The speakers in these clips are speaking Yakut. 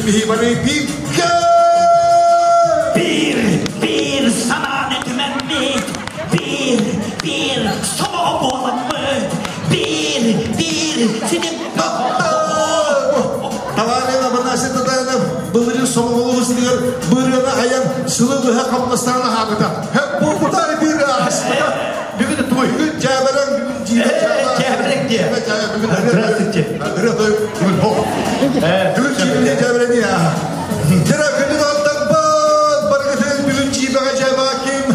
биһи бары бииргэ! Биир, биир санааны түмэммит, биир, биир сомоҕо буоламмыт, биир, биир ситим Талаанын Афанасий Татаринов былырыын сомоҕолуу сылыгар бырыаны айан сылы быһа хамнастаан аһаабыта. Буолбута биир ааспыта. Бүгүн туй. Бүгүн дьээбэрэн, бүгүн дьиибэ Дьээбэрэн диэ. Здравствуйте. Ырыа тойук бүгүн хох. Бүгүн дьиибэ дьээбэрэн Дьэ, күндү доҕотторбут, барыгытын бүгүн дьиибэҕэ дьээбэҕэ ким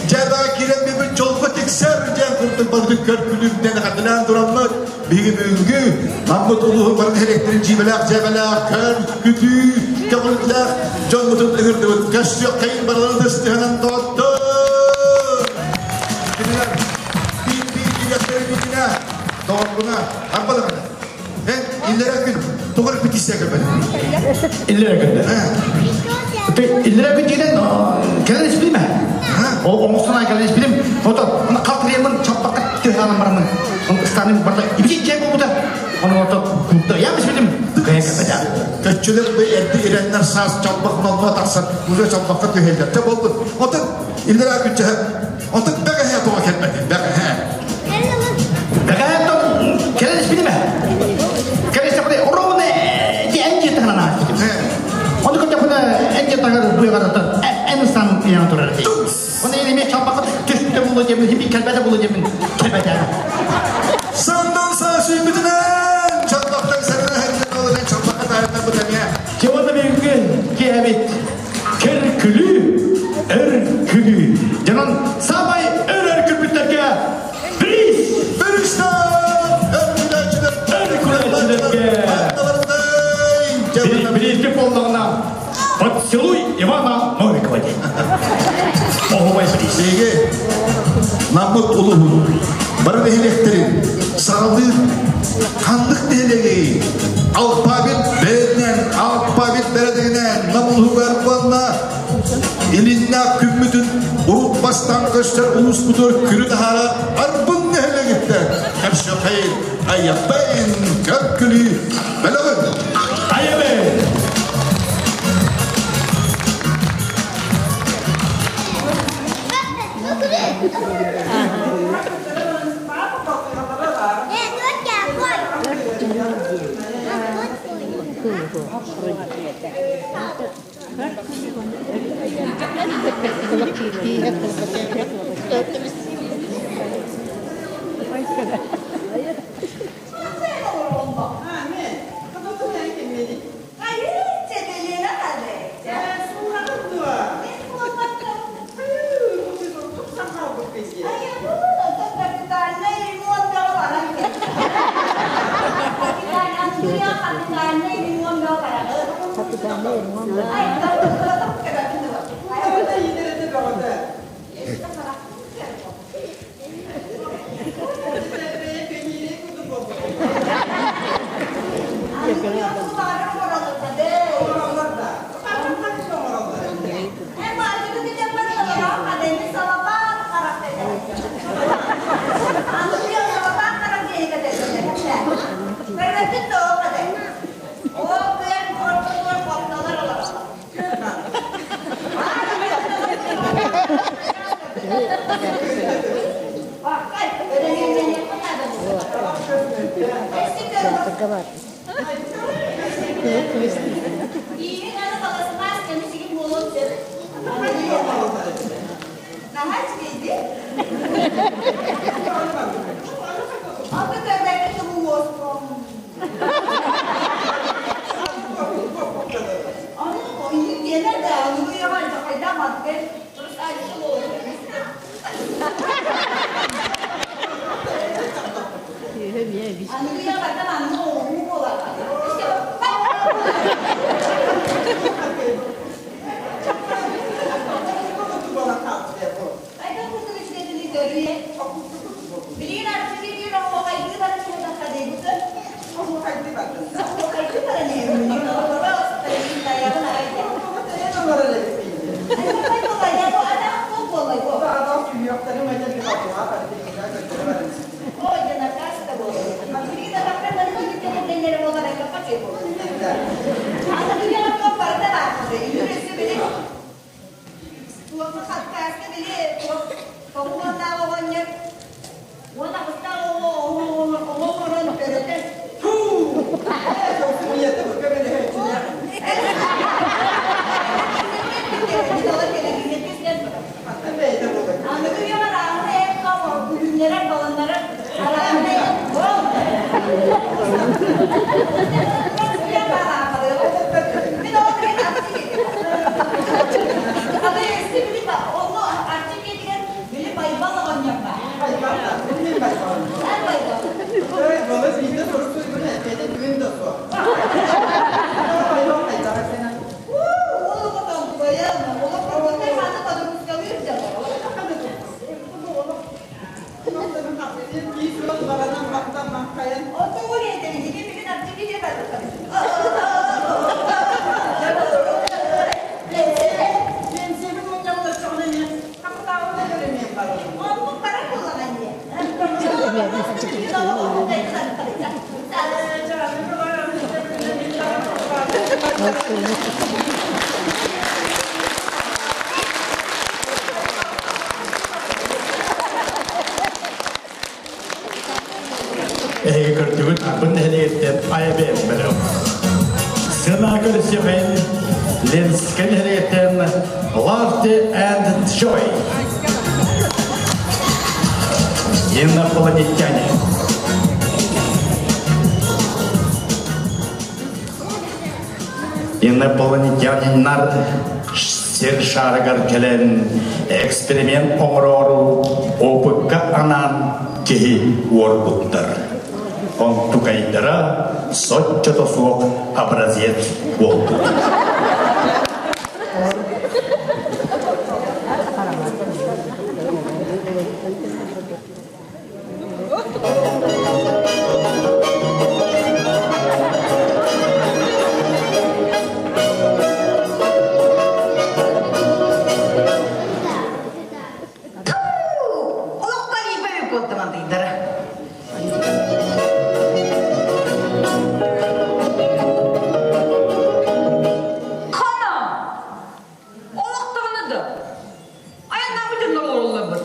дьээбэҕэ киирэн биэрбит дьолго тиксэр диэн курдук барытын көр-күлүүрдэн эҕэрдэлээн тураммыт биһиги бүгүҥҥү Наммыт улууһун бары нэһилиэктэрин дьиибэлээх-дьээбэлээх, көр-күтүү көҕүллээх дьоммутун ыҥырдыбыт. Көрсүөххэйин барыларын тыстыһынан доҕоттор! Кинилэр биир-биир кириэхтэрин доҕорбуна арбаларына. Эн иллэрэ күн тоҕо репетиция көрбөтүҥ? Иллэрэ күндэ. Иллэрэ күн диэн кэлэн испитим ээ. Ол оҥостон кэлэн испитим. Ото халтырыйаммын чаппакка түһэ бараммын. Станым барда ибити дьэ буолбута. Ону ото курда я испитим. Кая кэпэтэ. Көччүлэр бы эрди ирэннэр саас чалбах нолло тахсан уже чалбахха түһэллэр. Те болбут. Отон иллэрэ күн чэһэ. Отон бэгэһэ тоҕо кэлбэтин бэгэһэ. Бэгэһэ кэлэн испитим ээ. Кэлэн истэхпинэ ровно эн дьиэ таһынан ааспытым. Ону көрдөхпүнэ эн дьиэ таһыгар быаҕарата эн ыстан ыйан турар этий. Оны эмиэ чалбахха түспүтэ буолуо диэммин, химик кэлбэтэ буолуо диэммин кэлбэтэ. Сандан саа сүүрбүтүнэн чалбахтан сэрэнэ сылдьан олорон чалбахха таарыннарбыт эмиэ. Дьэ бүгүҥҥү киэһэбит көр күлүү, өр күлүү. Дьонон саамай өр өр күлбүттэргэ приз! Биристэр! Өр күлээччилэр! Өр күлээччилэргэ! Бириискэ буоллаҕына «Поцелуй Ивана Новикова» диэн. Оһуобай приз. Биһиги Наммыт улууһун бары нэһилиэктэрин саҕалыыр ханнык нэһилиэгий? Алфавит бэйэтинэн, алфавит бэрээдэгинэн Нам улууһугар уонна Илиннээх күммүтүн урут бастаан көстөр улууспутугар күрү таһаарар Арбын нэһилиэгиттэн Көрсүөххэйин, айаппайын, көр-күлүү бөлөҕүн! Айабын! Эһиги көрдүгүт, бу нэһилиэктэн айа бэлэм. Сына көрсүһэн Ленскэй нэһилиэктэн Love and Joy. Инопланетяне. Инопланетяниннар сир шаарыгар кэлэн эксперимент оҥороору опыкка анаан киһи уорбуттар. Онтукайдара соччото суох образец буолбут. Олохтон иипэбит куоттамантыйдара. Хана! Олохтоҕуна да айаннаабыт дьоннор олороллор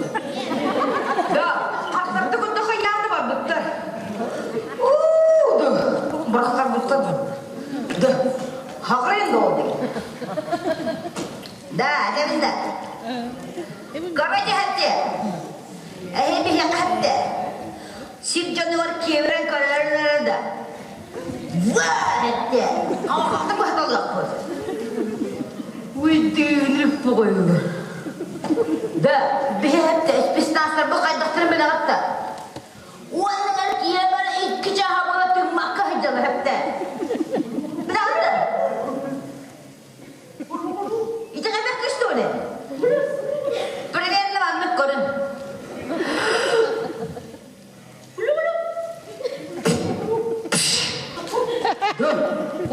Да, хаттарда курдук хайааны барбыттар. Уу, да, бырахтарбыттар да. Хагырайын да ол. Да, этэбин да. Көрбөтө хатты. Эһи биһиэхэ хатты. Сир дьонугар киэбирэн көрөллөрө да. Ваа! Амахахта быһаталлахпыт. Уйдыынырык буҕуйуга. Да, биһиэхэ спецназтарбыт хайдахтарын билэҕит да. Уонна киэбэр икки чааһа буола тыыммакка сылдьаллар хэптэ. Билэҕит да? Итэҕэйбэккэ истэҕинэ. Примерно маннык көрүн.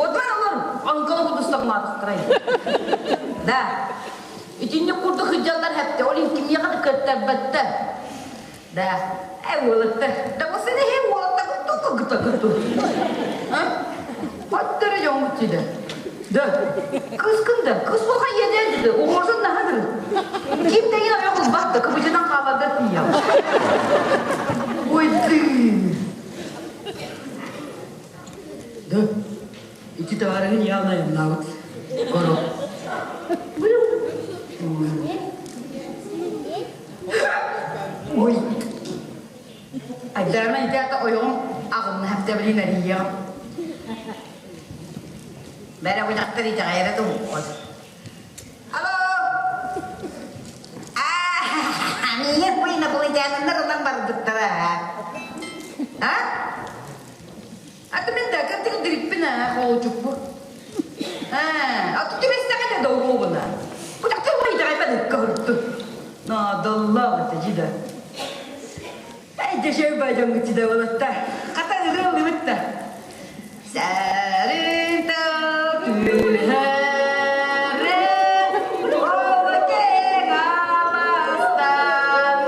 Отвар олор, онколог курдук Да. Итинник курдук сылдьаллар хэпте, ол кимиэхэ да кыаттарбаттар. Да. Э, уолаттар. Да осыны хе уолаттар кутту кыта кытту. Паттары дьоҥмут дии. Да. Кыскын да, кыс буолха иэдээн дии, уҥуорsun наһадыр. Ким тэҥин ойох ылбат да, кыбычынан хааларга тиийэм. Ой, ты. Да. Ити товарыһын явно айаннаабыт. Горо. Ой. Айдарма итята ойоҕум аҕынна хэптэбилин эрийиэҕим. Бэрэ бу итэҕэйэрэ туһуппут. Алло! Аа, миигин бу инопланетяннар ылан барбыттара. А? Аты мен да кырдык дириппин аа хоочукпу. Аа, аты түбэстэҕэ да доруобуна. Бу тахтар итэҕэйбэт ыкка хыртты. Наадаллаах этэ дьида. Эйдешев бадьоҥҥуччуда болотта. Хата ырыаллыбыт да. Сарыта түһэрэ олокең аластан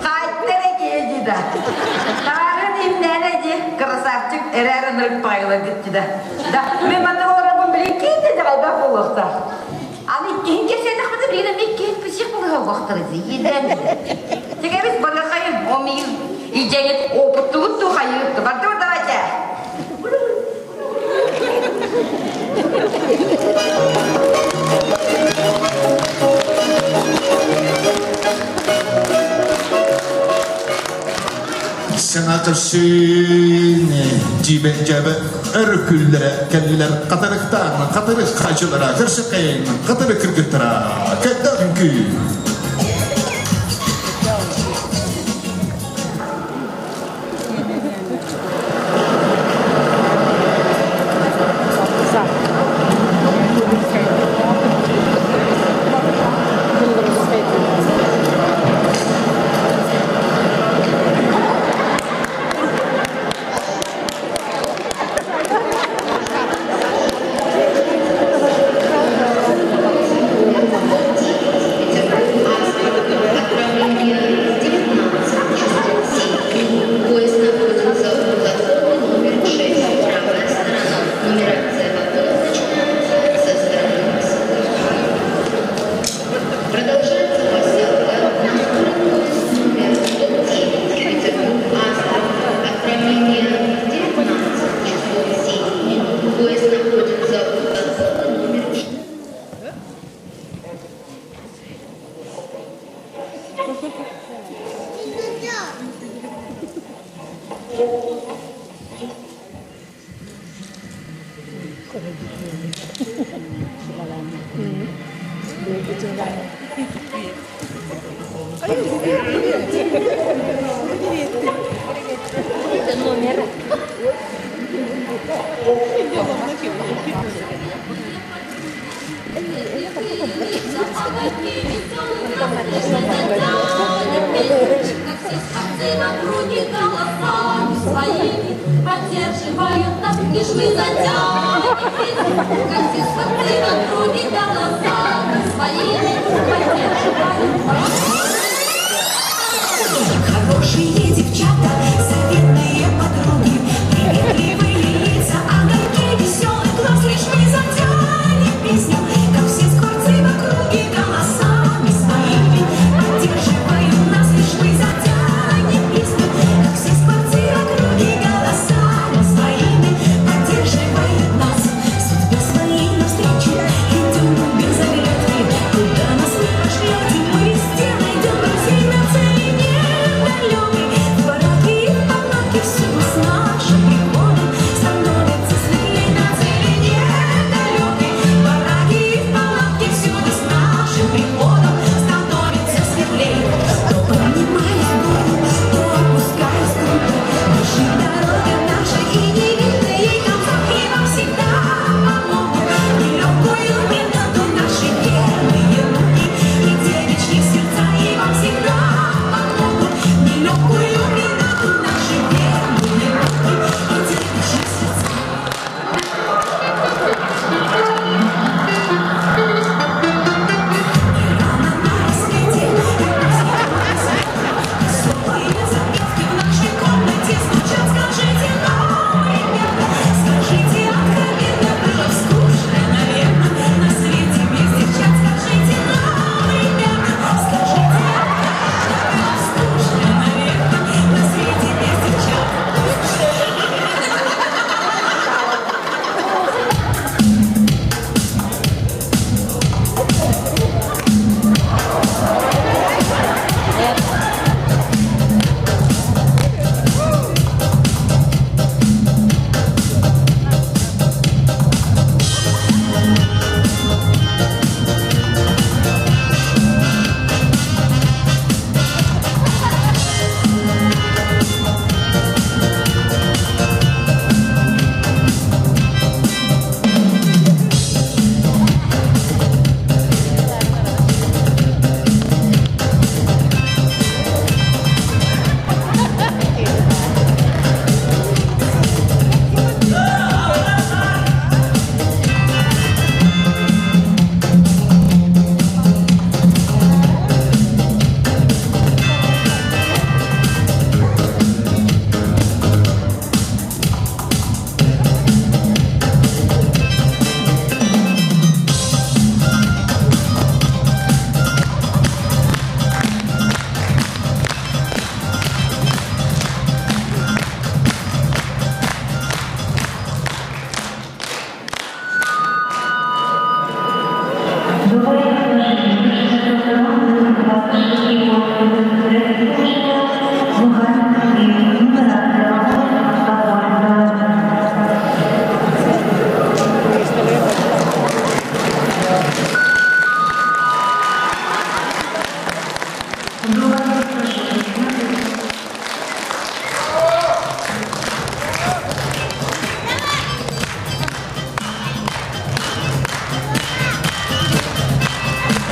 Хайтара киэдида. Тарын имнәне ди красавчик эрэр ынырык пайла гиттида. Да, мен манна олорабын билин кийде дагайбак болуохта. Аны иккиһин кэпсээтэхпитэ билигин эмиэ иккиһин псих булуһуохтара дии иэдээн Тигэбит барыахайын ол миигин илдьэҥит опыттугут туу хайыытты бардыбыт давайте Саҥа көрсүн дьиибэ-дьээбэ өрүкүллэрэ кэллилэр хатырыктаан хатырык хаачылара көрсүккэйин хатырык кыргыттара кэттэх үҥкүү Хорошие девчата, заветные подруги, приветливые лица, огоньки веселый глаз, лишь мы затянем песню, как все скворцы в округе голосами своими поддерживают нас, лишь мы затянем песню, как все скворцы в округе голосами своими поддерживают нас. Судьбе своей навстречу идем мы без оглядки, куда нас не пошлете, мы везде найдем друзей на цели недалекой. В бараке и в палатке всюду с нашим приходом становится светлей на цели недалекой. В бараке и в палатке всюду с нашим приходом становится светлей. То поднимаясь в гору, то опускаясь круто, бежит дорога наша, и не видно ей конца, и вам всегда помогут. Нелегкую минуту наши верные руки и девичьи сердца, и вам всегда помогут. Нелегкую минуту наши верные руки и девичьи сердца. Рано на рассвете веселые запевки в нашей комнате звучат. Скажите нам, ребята, скажите откровенно, было скучно, наверное, на свете без девчат. Скажите нам, ребята, скажите откровенно, было скучно, наверное, на свете без девчат.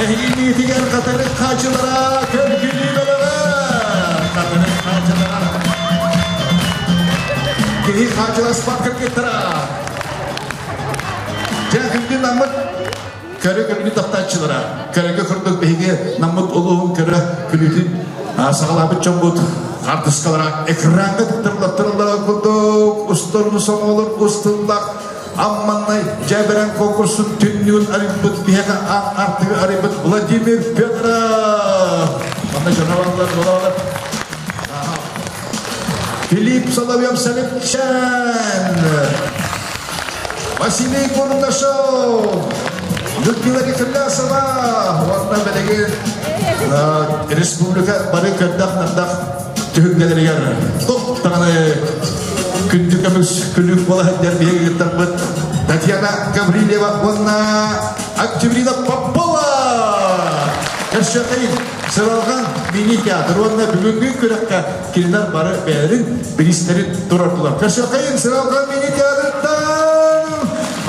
Эһигиниитигэр хатырык хаачылара көргүнүү бөлөҕө хатырык хаачылара киһи хаачыласпат кыргыттара дьэ күндү наммыт көрө көрүнү таптааччылара көрөгө курдук биһиги наммыт улууһун көрө күлүүтүн саҕалаабыт дьоммут хартыскалара экраҥҥа тыктырыллар курдук устурну соҥолор устуллах Амманнай дьээбэрэн конкурсун түннүгүн арыйбыт биһиэхэ артыгы арыйбыт Владимир Федоров. Манна дьоно баллар, балалар. Филипп Соловьев Салипчан. Василий Курнашов. Людмила Николясова. Уонна билигин республика бары көрдөх-нардах түһүлгэлэригэр туох даҕаны күндү көмүс күлүүк буола сылдьар биһиги ыттарбыт. Татьяна Гаврильева уонна Октябрина Попова! Көрсүөххэйин Сыралҕан мини-театр уонна бүгүҥҥү күрэххэ кинилэр бары бэйэлэрин бириистэрин туруордулар. Көрсүөххэйин Сыралҕан мини-театрыттан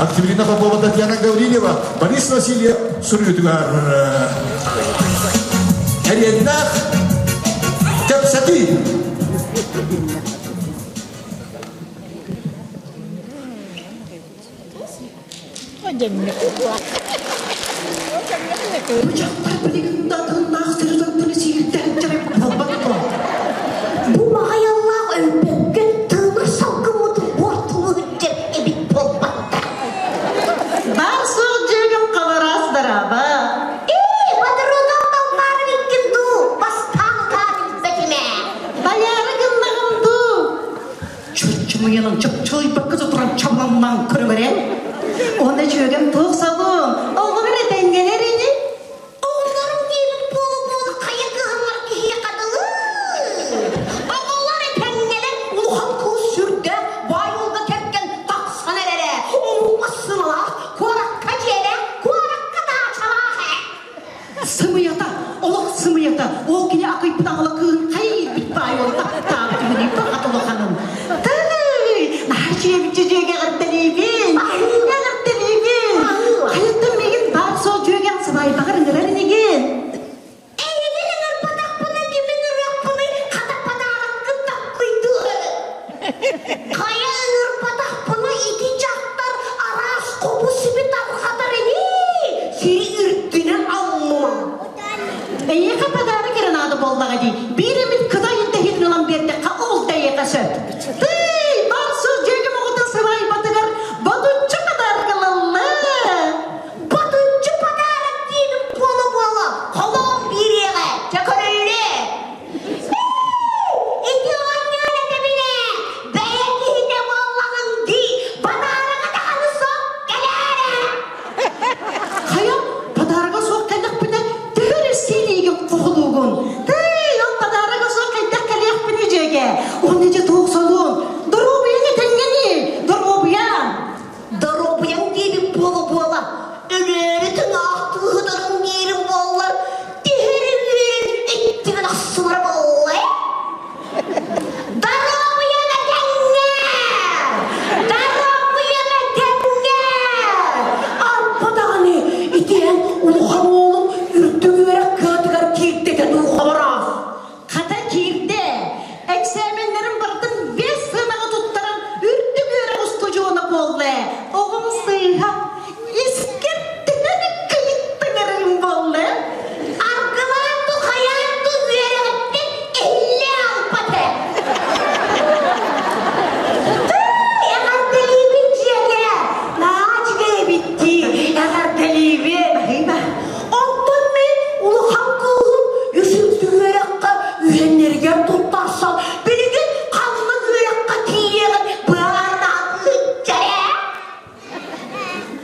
Октябрина Попова, Татьяна Гаврильева, Борис Васильев суруйуутугар Эриэннээх кэпсэтии. Бу дьахтар билигин да тыыннаах сири дойдуну сиирдээн дьарык буолбат дуо? Бу маҕайаллаах өлбөккө тыынар салгыммыт буортулуу сылдьар эбит буолбаттар. Баар суох дьүөгүм хабараас дараба. Ээ, бодоругам балбаары биккин дуу, бастаан утаан билбэтим ээ. Байаары гыннаҕым дуу. Чоччумуйанан чопчулуйбакка туран чамламмаан көрүҥэрэ. Уонна дьүөгэм туох салуон, оҕолор этэҥҥэлэр ини. Оҕолорум диэбит буола-буола хайа кыһаллар киһиэхэ дылы. Оҕолор этэҥҥэлэр улахан куус сүрдээх баай уолга кэргэн тахсан эрэрэ. Омук сыналаах, куоракка дьиэлээх, куоракка даачалаах ээ. Сымыйата, олох сымыйата, ол кини акыйбыт аҕала кыыһын хайа иирбит баай уол таптаабыт үһүнүй баҕат улаханын. Тыый, наһаа дьиэбит дьүөгэ эҕэрдэлиибин, эҕэрдэлиибин. Хайаттан миигин баар суол дьүөгэҥ сыбаайбаҕар ыҥырар инигин. Эйигин ыҥырбатахпына кимин ырыахпыный, хата подароккын таккыйдыы. Хайа ыҥырбатахпына ити дьахтар араас хобу-сиби тарҕатар ини, сири үрдүнэн аллума. Эйиэхэ подарок эрэ наада буоллаҕа дии. Биир эмит кытай дэһин ылан биэрдэххэ ол да эйиэхэ сөп. Тыый, баар суох дьүөгэм оҕотун сыбаайбатыгар ботуччу подарок ылалла. Ботуччу подарок диибин буола-буола холоон биэриэҕэ, чэ көрүллүө. Ити оонньоон этэбин ээ, бэйэ киһитэ буоллаҕыҥ дии, подарога даҕаны суох кэлээрэ. Хайа, подарога суох кэллэхпинэ, төһө эрэ сиилиигин хохолуугун? Тыый, ол подарога суох хайдах кэлиэхпиний дьиэгэ? Уонна дьэ туох солуон? Доруобуйаҥ этэҥҥэний? Доруобуйаҥ? Доруобуйаҥ диэбит буола-буола, өлөөрү тыҥаахтыыһытарыҥ диирим буоллар, тиһэрин үөрэн иттигин ахсыбара буолла Доруобуйам этэҥҥэ! Доруобуйам этэҥҥэ! Арба даҕаны итиэн улахан уолум үрдүк үөрэх кыһатыгар киирдэтэ дуу хабараах. Хата киирдэ. Эксээмэннэрин барытын бэс сыанаҕа туттаран үрдүк үөрэх устудьуона буолла. Оҕом сыыһа искэр төһө кыйыттыҥарым буолла. Аргылаан ду хайаан ду үөрэҕиттэн иһиллэ албата. Эҕэрдэлиибин дьиэгэ! Наһаа үчүгэй эбит дии! Эҕэрдэлиибин! Онтон мин улахан кыыһым үсүрдүк үөрэххэ үһэннэригэр туттарсан, билигин ханнык үөрэххэ тиийиэҕин быһаардаан ыытчарэ.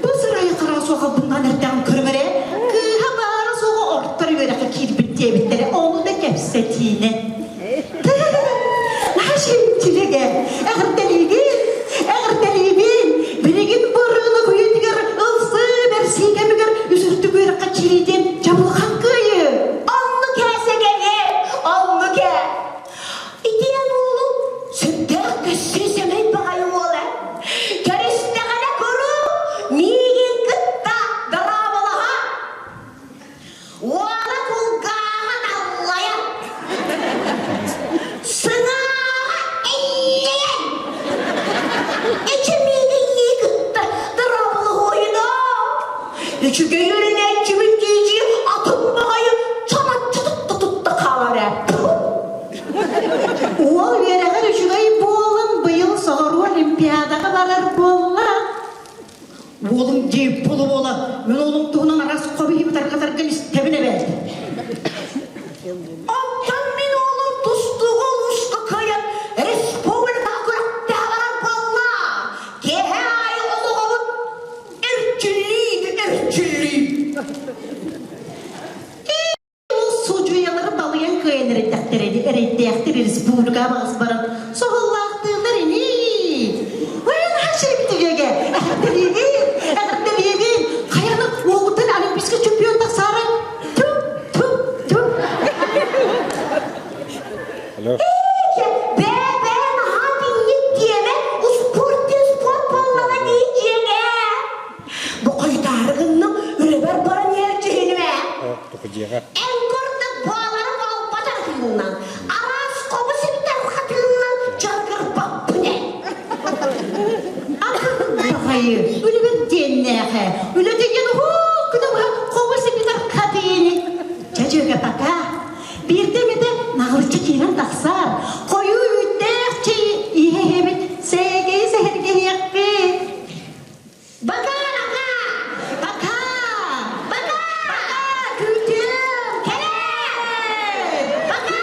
Бу сырайы хара суоха бунан эрдэҕин көрүҥэрэ, кыыһа баара суоҕа ортор үөрэххэ киирбит диэбиттэрэ, ол да кэпсэтиинэ. Наша-чилигэ, эҕэрдэлиибин, эҕэрдэлиибин, билигин бу ырыаны күйэтигэр ылсыы бэрсии кэмигэр үсүрдүк үөрэххэ киириитин чабылхан кыайыы. Оннук ээ сэгэриэ, оннук ээ. Итиэн уолум сүрдээх көссүү сэмэй баҕайы уола. Көрүстэҕинэ куруук миигин кытта дорооболоһо. Уола кулгааҕа даллайар. Сыҥааҕа эллэйэр. Эчи миигиннии кытта дорооболоһуойуноо. Үчүгэй өрүнээччибин дии-дии атын баҕайы чаначчы тутта-тутта хаалар ээ. Уол үөрэҕэр үчүгэй буолан быйыл соҕуруу Олимпиадаҕа барар буолла. Уолум дии буола-буола мен уолум туһунан араас хобуйу тарҕатаргын истэбин эбээт. Оттон мин уолум тустууга улууска кыайан республикаҕа күрэхтэһэ барар буолла. Киэһэ аайы олоҕобут эрчиллии эрчиллии. Ол судьуйалары балыйан кыайан эрэйдэхтэр эрэйдээхтэр республика баҕас баран соһуллаахтыыллар ини. Ой, наша эбит үгэгэ. Эҕэрдэлиибин. Ортопедияҕа. Эн курдук буолары буолбатаргынан, араас хобус иттэр хатыынан дьарыгырбаппын ээ. Баҕайы, үлүгэр диэннээхэ, үлэ диэн уһук күнэ быһа хобус иттэр хатыыны. Чэ дьүөгэ пока. Биирдэ эмэтэ наҕылыччы киирэн тахсар, хойуу үүттээх чэйи иһэ-иһэбит, сэгэйи сэһэргэһиэхпит. Пока, пока! Пока! Пока! Пока! Күүтүөм! Кэлэ! Пока!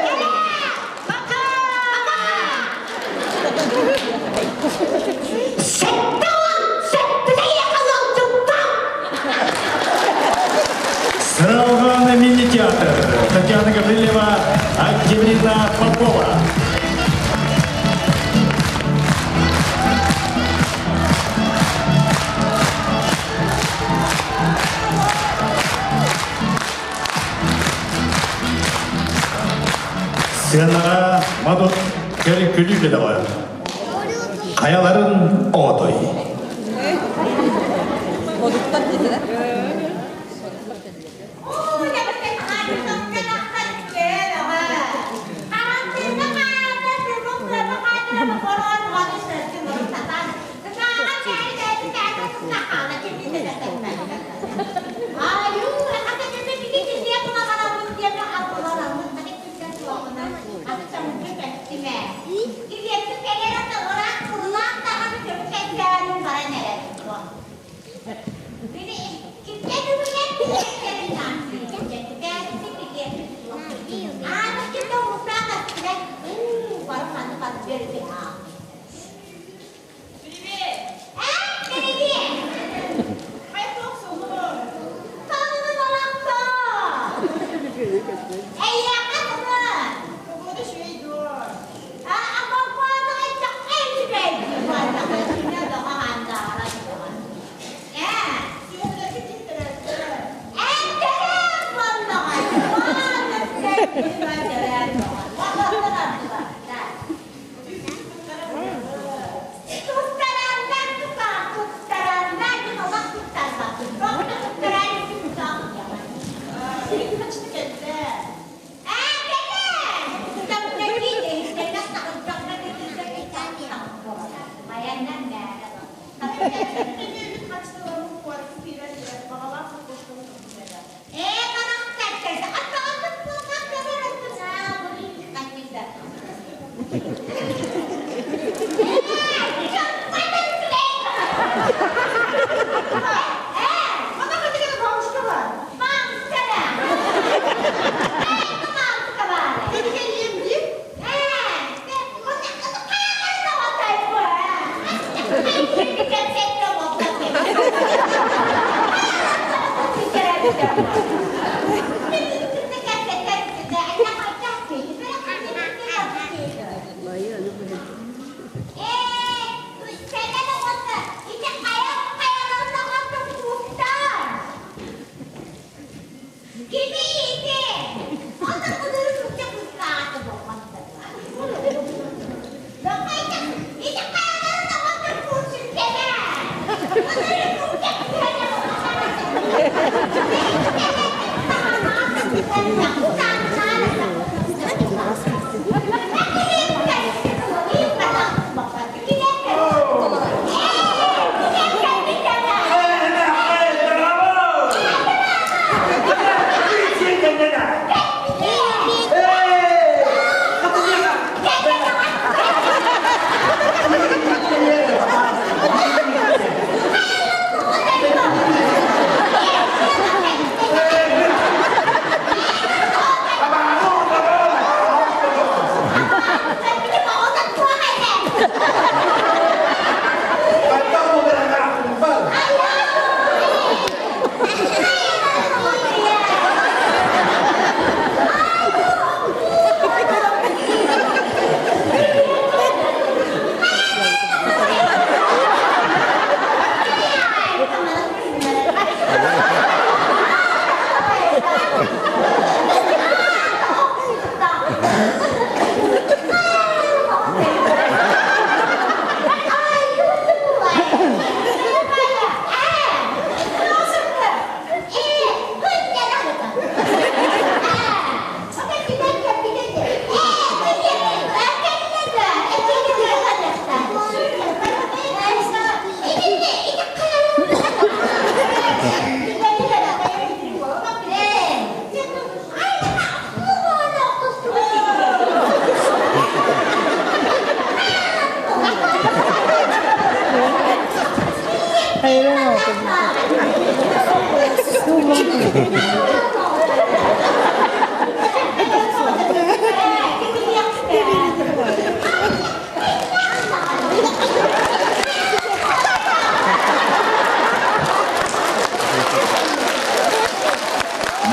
Кэлэ! Пока! 77 ыалдьыттан! Сыралҕан мини-театр. Татьяна Гаврильева, Октябрина Попова. Сыанаҕа Мадут көр-күлүү бөлөҕө. Хайаларын оҕотой. Модуттар диэтилэр.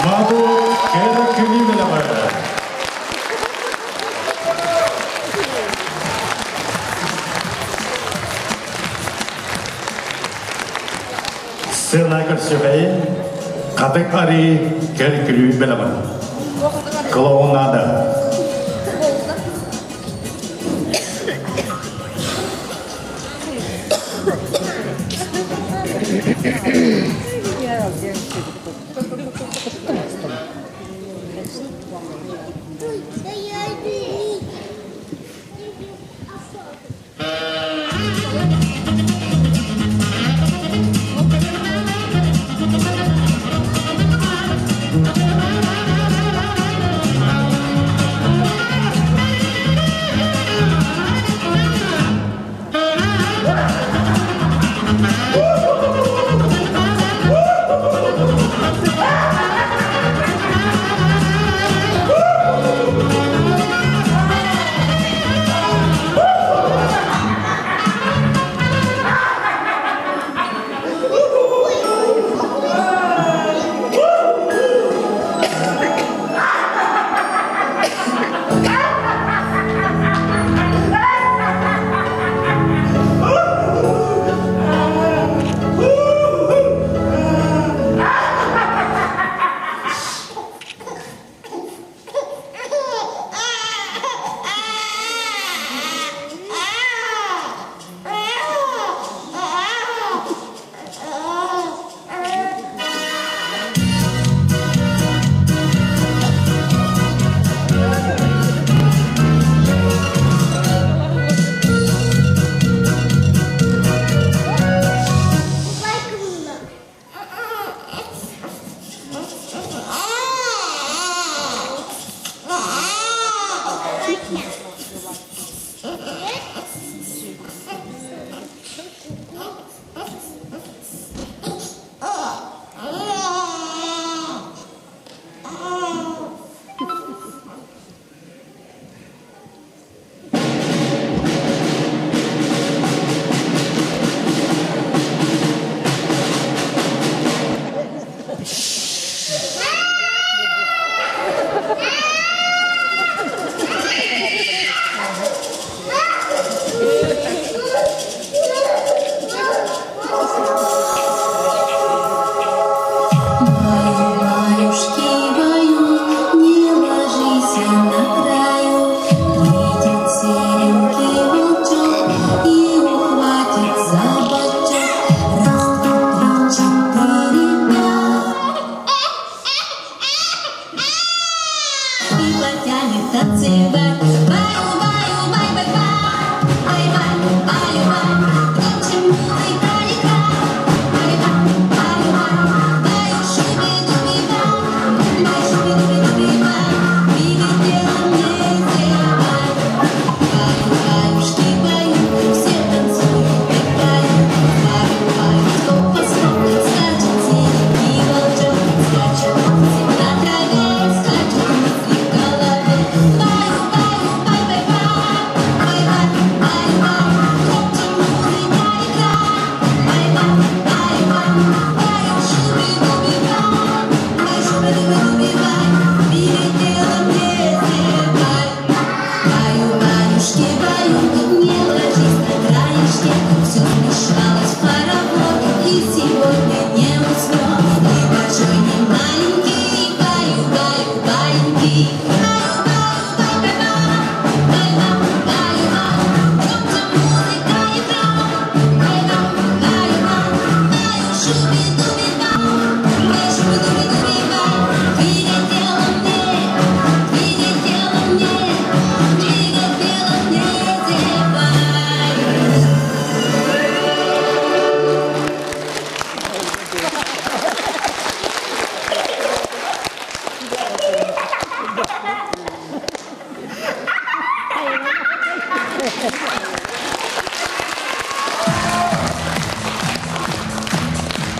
Мадут кэрэ күлүү бэлэҕэ. Сцена көрсүөхэйин Хатык арыы кэр күлүү бэлэҕэ. Клоунада.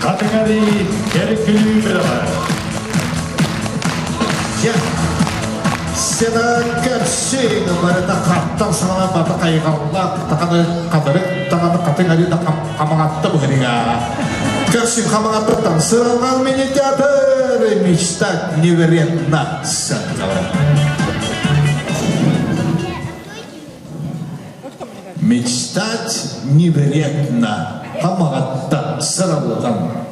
Хатыҥ Арыы кэрэ күлүү бөлөҕө. Дьэ, сена көрсүн барыта хаттан саҥалан бата хайҕаллаах таханы хатырык таҕаны хатыҥ арыы да хамаҕатта быһырыга. Көрсүн хамаҕаттан сыралҕан мини-театр мечтать невероятно Мечтать не вредно. Хамаҕатта сыралҕан.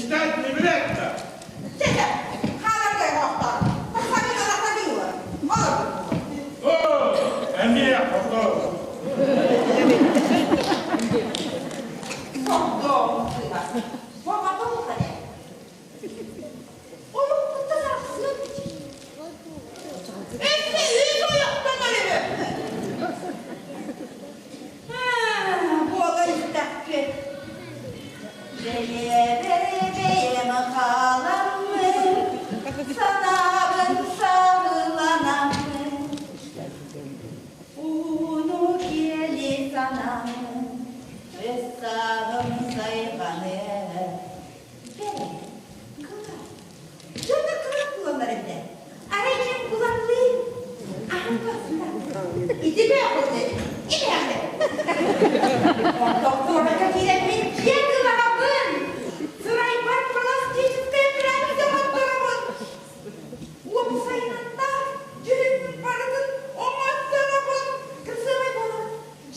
Мечтать не вредно. Чэ-чэ, хааларга оҥоохтоор. Тахсаҥҥын ылахтаргын ылар. Олорбут. О, эмиэ хоту. Сордоох сыыһа. Хоҕото улахана. Олохпуттан арахсыам Өссө үс ойохтонор үһү. Буолар истэхпит. Бэйэбэр бэйэм хааламмын, санаабын сабыланаммын, ууну киэли санаммын, өс сааһым сайҕаныа. Бэрэ, кылар. Дьоно кылар буолаллар эбитэ. Арай дьэ куланлыы аһан туохсунар. Ити бэҕүтэ, ити Онтон куоракка киирэммин дьиэ кылаҕабын. Сырайбар пластическай операция оҥотторобун. Уопсайынан да дьүһүммүн барытын оҥотторобун. Кырсыабай буолан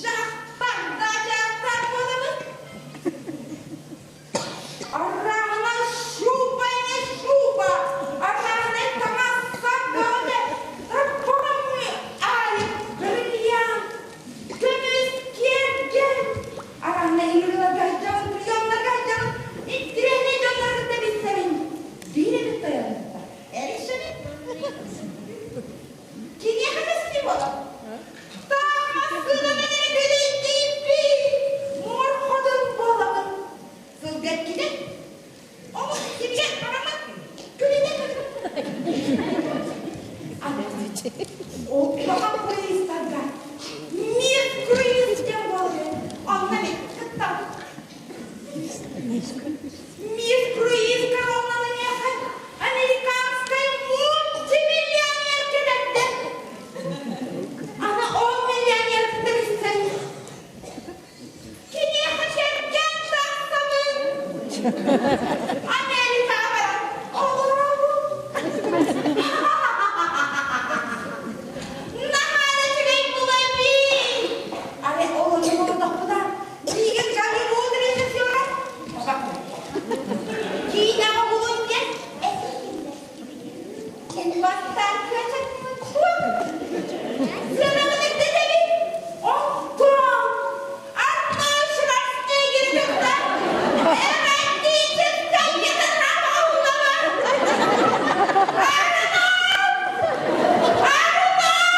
дьахтар да дьахтар буолабын. Арааһынай шуба не шуба, арааһынай таҥас-сап бөҕөтө, тарбаҕаммы аайы бриллиант, көмүс киэргэл, арааһынай ыҥырыыларга сылдьабын, приемнарга сылдьабын, интириэһинэй дьоннору кытта билсэбин. Биир эмит тойоннуктар, эрийсэбин. Киниэхэ көстүү буолар. Таах массыынаны күлүйдииппин, муор хотун буолабын. Сылга иккитэ. Омук сиргэ харамат күлүнэ Ол улахан круизтарга мир круиз диэн буолар. Онно мин кыттабын. Мир круиз коронаны миэхэ американскай мультимиллионер кэтэрдэ. Аны ол миллионер кытта билсэн Киниэхэ кэргэн тахсабын. Америкаҕа баран олоробун. Наһаа да үчүгэй булабын. Арай ол олордохпуна миигин Голливуд режиссера киинэҕэ булун диэн Бастаан кыачаттыбыт суох. Сыанабын үрдэтэбин. Оттон Арнольд Шварценеггери кытта эротическай гитара уһулабын. Арнольд! Арнольд!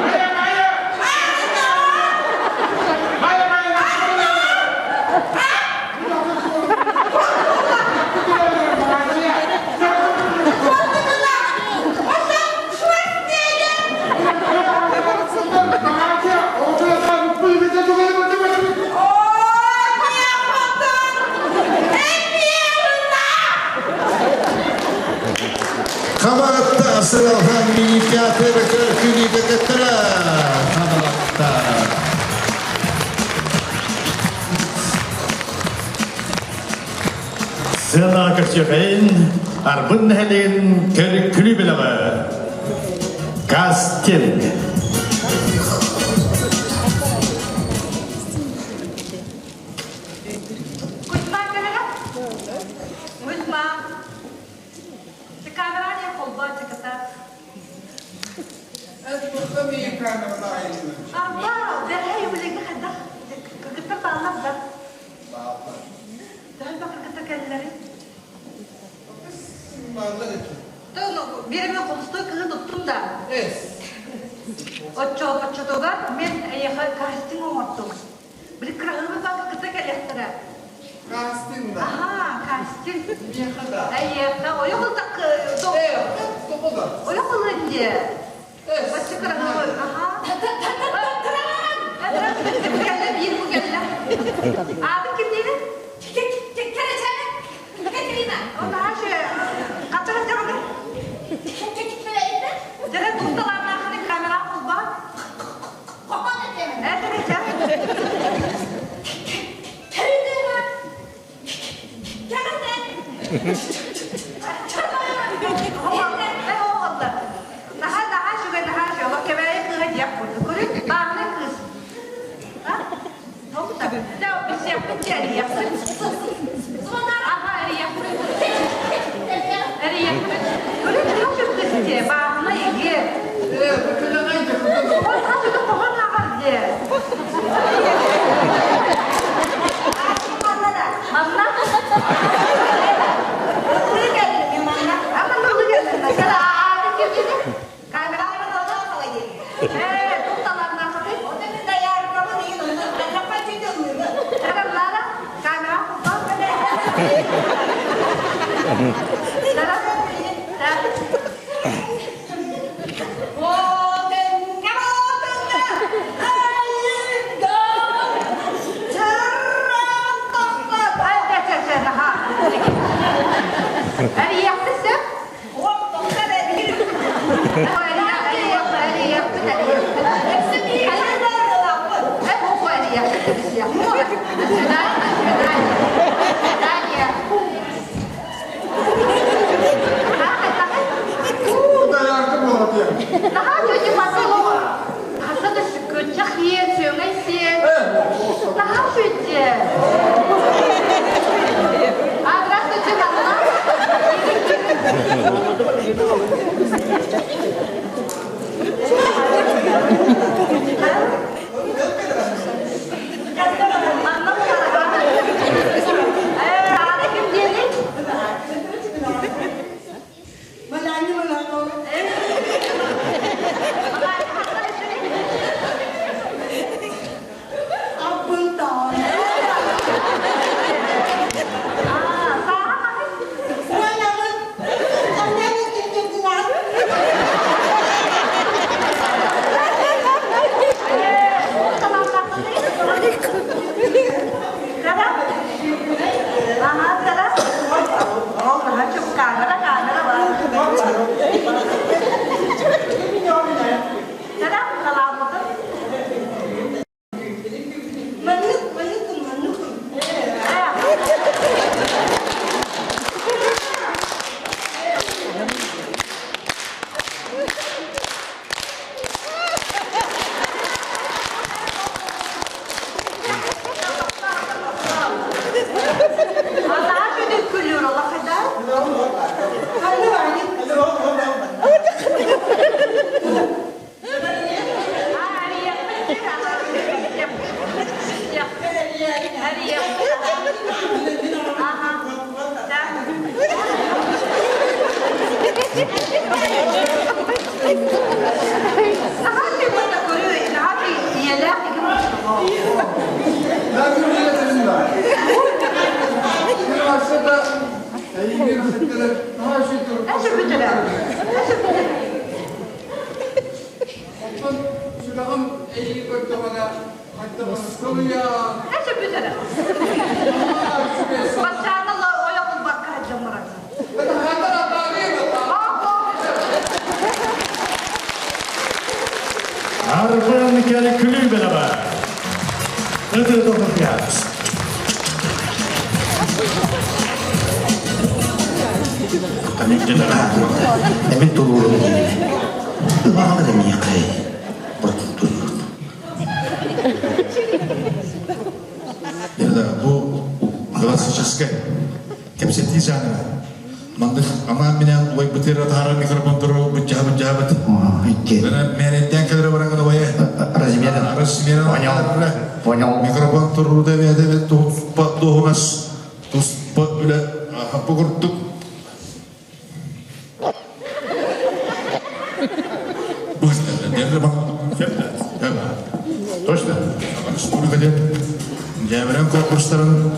Майя, Майя! Арнольд! Майя, Майя, Арнольд! Хамаҕатта сыралҕан мини-театр көркүнүүтэ кыттара. Хамаҕатта. Сыана көрсүөхэйин Арбын нэһилиэгин көрү бөлөҕө Кастинг. Кузьма кэлэҕэ? Кузьма. Камера не холбоо чыката. Арба, бэрхэй үлэгэ хайдах кыргыттар бааллар да? Төһө кыргыттар кэллэри? Биир эмэ холустой кыһын уттум да. Оччотугар мен эйиэхэ кастинг оҥортум. Били кыраһыыбы бака кытта кэлиэхтэрэ. Кастинг да? Аха, кастинг. Миэхэ да? Эйиэхэ ойох ылтак Тоҕо да? Ойох ылын диэ. Бачча кыраһыыбы. Аха. Кэллэ биир бу кэллэ. Аатын ким диэни? Катерина. Ол хача хача Дьэ тутталааннааххын камера холбоо. Это это. Наһаа наһаа үчүгэй наһаа үчүгэй. Олох кэбээйи кыыһа диэх курдук. Көрүн, бааһына кыыс. А? Тоҕута. Дьэ, билсиэхпит диэриэхпит. Аха. Арбын кэлэ күлүү бэлэҕэ. Ытыы тохтуйаас. Эмин туруорун диэн. Ылаалар эмиэхэ. Бу классическай кэпсэтии жанра. Маннык анаан-минээн улайбытыра таһара микрофонтору быдьаабыт. Мээрэнтэн кэлэрэ баран убайа. Размерен. Размерен. Понял. Понял. Микрофон туруда бэдэ туспа дуһунас туспа үлэ бу курдук. Точно. Республика Дьээбэрэн конкурстарын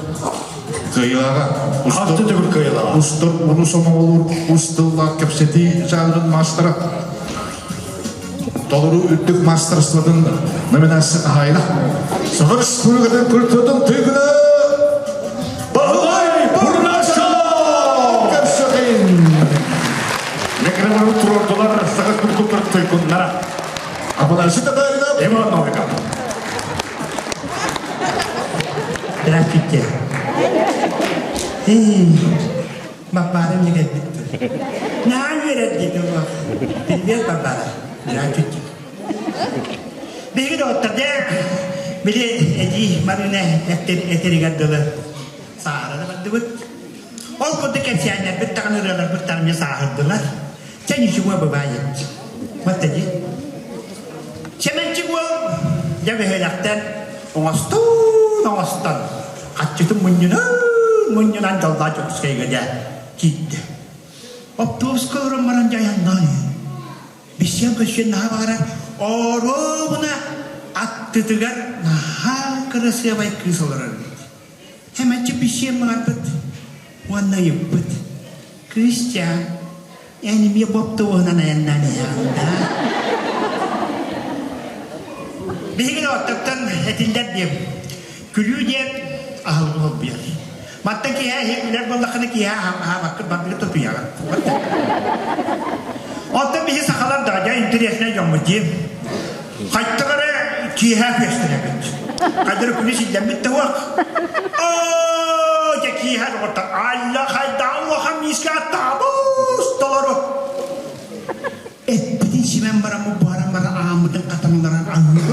кыайыылааҕа. Хатты төгүл кыайыылааҕа. Устар уну сомоҕолуур ус тыллаах кэпсэтии жанрын маастара. Толору үрдүк маастарствотын номинация хаһаайына. Саха Республикатын культуратын тыгына Баһылай Бурнашев! Көрсөкин! Микрофону туруордулар Саха культуратын туйгуннара. Афанасий Татаринов. Иван Новиков. Здравствуйте. Эй, Баббара мне кэлбит. Наан үөрэр диэтэ Привет, Баббара. Здравствуйте. Биһиги доҕоттор дьэ, били эдьиий Марина этэригэр дылы сааһыран бардыбыт. Ол курдук кэпсээннэрбит даҕаны ырыаларбыт даҕаны сааһырдылар. Чэ, ничего бывает. Вот эти. Чэмэнчик уол дьэ бөһүөлэктэн оҥостон оҥостон хаччытын мунньунан мунньунан дьоллоох Дьокуускайга дьэ киирдэ. Оптуобуска олорон баран дьайаннаан Бисиэн көссүөн наһаа баҕарар оруобуна аттытыгар наһаа кырасыабай кыыс олорор эбит. Эмэччи бисиэн баҕарбыт. Уонна ыйыппыт: «Кыысчаан, эн эмиэ боптуоһунан айаннаан иһэҕин даа?» Биһиги оттоттон этиллэр диэн, күлүү диэн аһылыгы холбуйар. Мантан киһи иһэ күлэр буоллаххына киһи аһаабакка барбыгы тутуйаҕын. Оттон биһи сахалар да дьэ интэриэсинэй дьоммут дии. Хайтах эрэ киэһэ күөстэнэбит. Хайдары күнү силлэммит да уох. Оо, дьэ киэһэ доҕоттор алла хайдаа улахан миискэ аттаабыс толору. Эппитин симэн бараммыт буһаран баран ааммытын хатаҥларан аһыыбыт.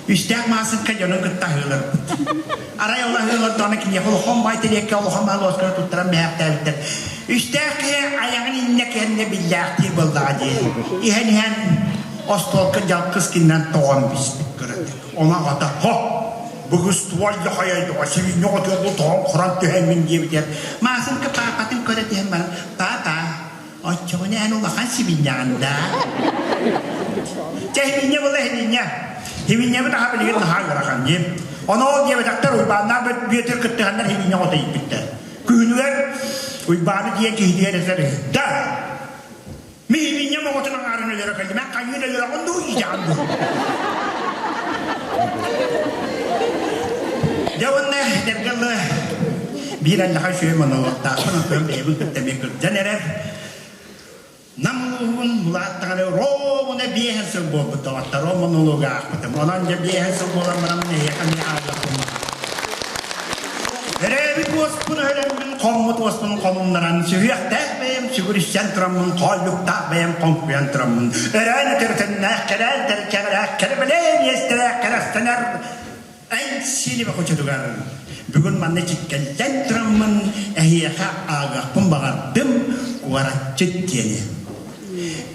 Үстээх маасыҥка дьонун кытта аһыыларбыт. Арай ол аһыылардоҕуна киниэхэ улахан баай тириэккэ улахан баал уоскара туттаран мээхтээбиттэр. Үстээх киһи айаҕын иннэ кэннэ биллээхтиир буоллаҕа дии. Иһэн иһэн остуолка дьалкыс кининэн тоҕон биспит кыратык. Ону аҕата хо бүгүс туой дохойойдоҕо сибиинньэ оҕотугар бу тоҕон хорон түһэҥҥин диэбитигэр Маасыҥка паапатын көрө түһэн баран паапа Оччоҕуна эн улахан сибинньэҕин даа? Чэ, сибинньэ буолла сибинньэ. Сибинньэбит аһа билигин наһаа ыарахан дии. Ону ол диэбэтэхтэр Уйбааннаах Бүөтүр кыттыһаннар сибинньэ оҕото ииппиттэр. Күһүнүгэр Уйбааны диэн киһитигэр этэр да Мин сибинньэм оҕотун аҥаарын өлөрө кэллим. Эн хайыын өлөрөҕүн дуу, иитэҕин дуу? Дьэ уонна этэргэ дылы биир аллаха үчүгэй монологтаахпын онтон бэйэбин кытта эмиэ кырдьан эрэр. Нам улууһун улааттаҕына ровно биэһэн сыл буолбут доҕоттор ол монологу аахпытым. Онон дьэ биэһэн сыл буолан баран эһиэхэ эмиэ ааллахпын Өрөөбүт уоспун өлөммүн, хоммут уоспун хомуннаран, сүһүөхтээх бэйэм сүгүрүссэн тураммын, хооллуктаах бэйэм хоҥкуйан тураммын, өрөөн өтөрүтэннээх, кэрээн тэркэҕэлээх, кэрэбэлээн иэстэлээх кэрэхсэнэр эн сиэлибэ хочотугар бүгүн манна чиккэллэн тураммын эһиэхэ ааҕыахпын баҕардым куораччыт диэни.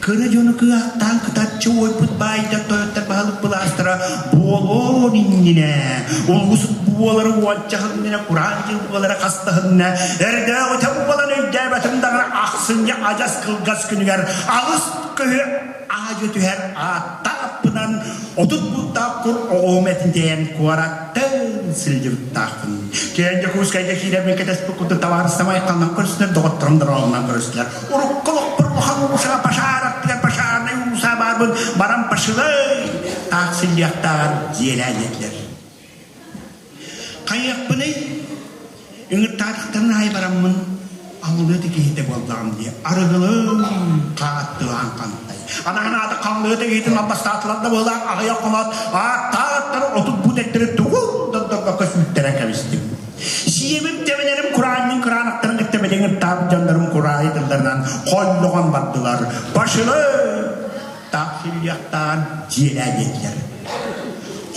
Кыра дьону кыахтаан кытарчы уойбут баайдар тойоттор баһылык былаастара буолуон иннинэ, улуус буолары уончаһыннына, кураан дьыл буолара хастаһынна, эрдээҕитэ буолан өйдөөбөтүм даҕаны ахсынньы адьас кылгас күнүгэр алыс көһү аадьы түһэр ааттаахпынан 30 буттаах кур оҕуһум этин тэйэн куораттан сылдьыбыттаахпын. Киэн Дьокуускайга киирэрбин кэтэспит курдук табаарыстам айхалынан көрүстүлэр, доҕотторум дорооболонон көрүстүлэр. Урукку олохпор улахан уулусаҕа пожар аттыгар пожарнай уулуса баарбын баран пошилай таах силлиэхтааҕар дьиэлээ диэтилэр. Хайыахпыный? Ыҥыртаатахтарын аайы бараммын аллыата киһитэ буоллаҕым дии. Арыгылым хааттылаан хантай. Анаһын аата халлыата киһитин албастаатылар да быһылаах аҕыйах хоноот ааттааттары 30 бут эттэри тугун да дорбокко сүүттэрэн кэбистим. Сиэмим тэбэлэрим кураанньын кыраанахтарын кытта бэдиҥир таап дьоннорум кураайы тылларынан холлоҕон бардылар. Пошли! Таах силлиэхтаан дьиэлээ диэтилэр.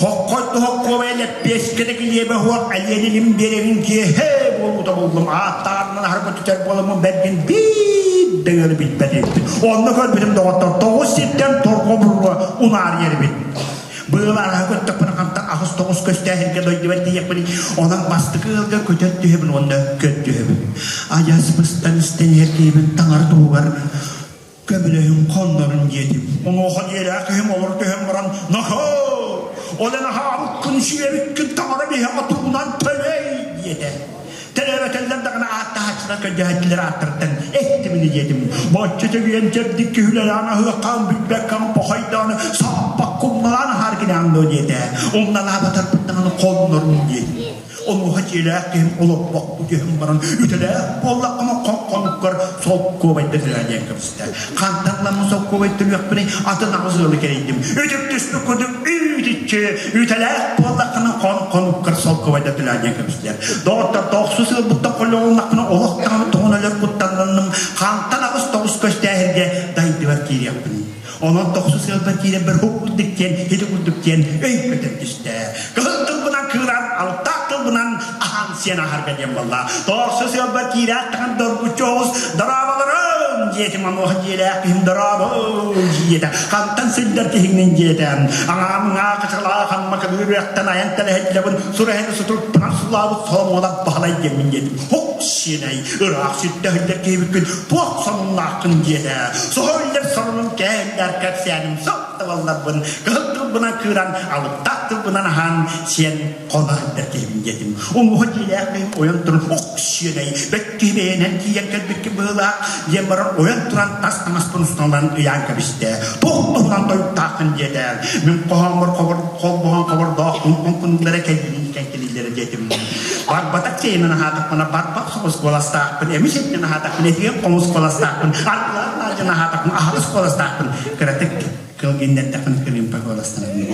Хоккойду хоккуобай лэппиэскэ килиэбэ хуох элиэнилим биэрэбин киэһэ буолуута буллум. Ааттаарынан аһарга түтэр буоламмын бэргин биир да ыалы билбэт эбиппин. Онно көрбүтүм доҕоттор тоҕус сиртэн торҕо буруо унаарыйар эбит. Быылааһы көттөхпүнэ хантан аҕыс тоҕус көстөөһүнгэ дойдубар тиийэхпиний, онон бастакы ыалга көтөр түһэбин уонна көрдүһэбин. Адьас быстан истэн иһэр киһибин таҥара туһугар көмөлөһүн хоннорун диэтим. Онуоха диэлээх киһим олоро түһэн баран «Нохоо! Ол эн аһаабыккын, сиэбиккин таҥара биһиэхэ тугунан төлөй!» диэтэ. Төлөөбөтөллөр даҕаны ааттаһааччылар көрдөһөөччүлэр ааттарыттан эттим ини диэтим. Боччу төгүйэн чэбдик күһүлэлээн аһыаххаан бүппэккэм похойдоон сааппак кумналаан аһаар гинаан дуо диэтэ. Умналаабатарбыт даҕаны хоннорум диэтим. Онуоха дьиэлээх киһим олорбохпут түһэн баран үтэлээх буоллаххына хон-хонуккар солкуобайда төлөө диэн кэбистэ. Хантан ламмы солкуобай төлүөхпүнүй атын аҕыс ыалы кэрийдим. Үтүктүспүт курдук үүтүччү үтэлээх буоллаххына хон-хонуккар солкуобайда төлөө диэн кэбистилэр. Доҕоттор тохсус ыалбыттан холлоҕуннахпына олох даҕаны тоҕун өлөр куттаннанным. Хантан аҕыс тоҕус көстөөһүргэ дайдыбар киириэхпиний. Онон тохсус ыалбар киирэрбэр хук курдук диэн, ити курдук диэн өй көтөн түстэ. Кыһыл тылбынан кыыран, алтаах тылбынан аһан сиэн аһарга диэн буолла. Тохсус ыалбар киирээт тахан доргуччу оҕус дорооболорун диэтим онуоха дьиэлээх киһим дорообо диэтэ. Хантан сылдьар киһиҥнин диэтэ. Аҥаамҥаа кычалаах амма кыбыырыахтан айан тэлэһиллэбин сурэһини сутуруктанан сулаабыт соломуолап баһылай диэммин диэтим. Хук сиэнэй ыраах сирдэ киһибиккин туох сонуннааххын диэтэ. Соһо үллэр сонунум кээһиллэр кэпсээним соттабалларбын кыһыл. тылбынан кыыран, алыптаах тылбынан аһаан, сиэн хоно сылдьар киһибин диэтим. Уҥуоҕа дьиэлээх киһим ойон туран ох сиэнэй, бэт киһи бэйэнэн тиийэн кэлбиккин быһыылаах диэн баран ойон туран тас таҥаспын устан ылан ыйаан кэбистэ. Туох туһунан тойуктааххын диэтэ. Мин хоһооммор холбоһон хобордоох кункуннулара кэллин кэлиллэрэ диэтим. Барбатах чэйинэн аһаатахпына барбах соҕус куоластаахпын, эмис этинэн аһаатахпына этигэн хомус куоластаахпын, аргылаах наадьан аһаатахпына аһаҕас куоластаахпын, кыратык кыл гиннэрдэхпин кырыымпа куоластанабын.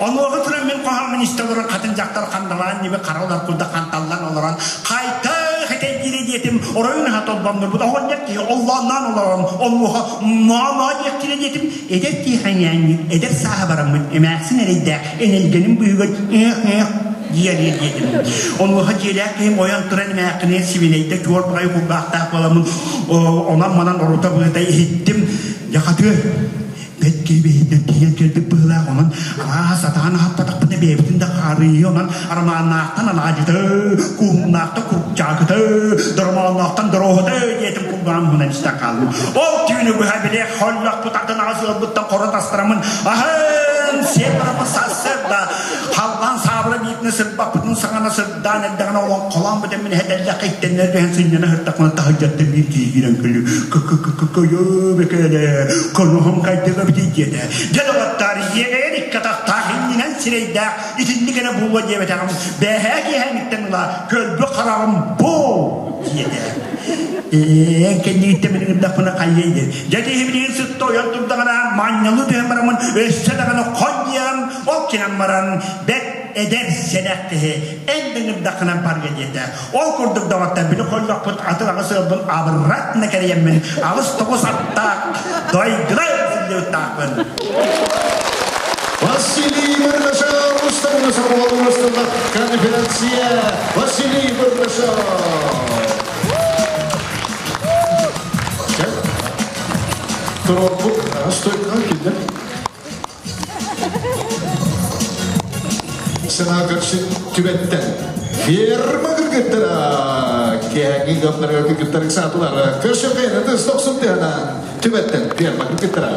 Онуоха туран мин хоһооммун истэ олорон хатын дьахтар хандалаан ньиби хара олор курдук ханталлан олорон хайтах этэйдиирэ диэтим оройун аһа толбоннурбут оҕонньор киһи оллоонноон олорон онуоха моо-моо диэхтиирэ диэтим эдэр киһи ханьаанньык эдэр сааһа бараммыт эмээхсин эрэйдээх энэлгэнин быыһыгар ээх-ээх диэриэ диэтим. Онуоха дьиэлээх киһим ойон туран эмээххиниэн сибинэйдэ чуор баҕайы кулгаахтаах буоламмын онон-манан орута быһыта иһиттим. Дьахатыа бэт киһи бэйэтинэн тиийэн кэлбит быһыылаах онон арааһа сатаан аһаппатахпына бэйэбитин да хаарыйыы онон арамааннаахтан алаадьыта куһумнаахтан курчаакыта доромоонноохтон дороһута диэтим кулгаам уһунан истэн хааллым ол түүнү быһа били холлохпут атын аҕыс ыалбыттан хоро тастараммын аһын сиэн бараммын сарсыарда халлаан саабыра биитинэ сырбаппытын саҥана сырдаан эрдэҕинэ олоҥхолоон бүтэммин эһэтэллэххэ иттэннэр түһэн сынньана сыттахпына таһырдьаттан биир киһи киирэн күлүү кы-кы-кы-кы-кыйыы конуһум хайдах эбитий диэтэ дьэ доҕоттоор иэгэйэр икки атахтаах иннинэн сирэйдээх итинник эрэ буолуо диэбэтэҕим бээһээ киэһээҥиттэн ыла көрбүт хараҕым бу диэтэ ээ кэннигиттэн мин ыҥырдахпына хайыай диэн дьэ киһи билигин сытта ойон турдаҕына маанньалыы түһэн бараммын өссө даҕаны хон диэҕим ол кэлэн баран бэт эдэр сэнэх киһи эн да ыҥырдаххына барга диэтэ ол курдук доҕоттор били холлохпут атын аҕыс ыалбын абырратна кэрийэммин аҕыс тоҕус аттаах дойдуна сылдьыбыттаахпын Василий Мырдашов, Устарына Соколовна конференция Василий Мырдашов. Туруорбут стойкаға килдер. Сана көрсүн түбэттен. Ферма кыргыттара киэһэҥҥи ыамнарыгар кыргыттар ыксаатылар. Көрсүн кайнаты стоксун тыһанан түбэттен ферма кыргыттара.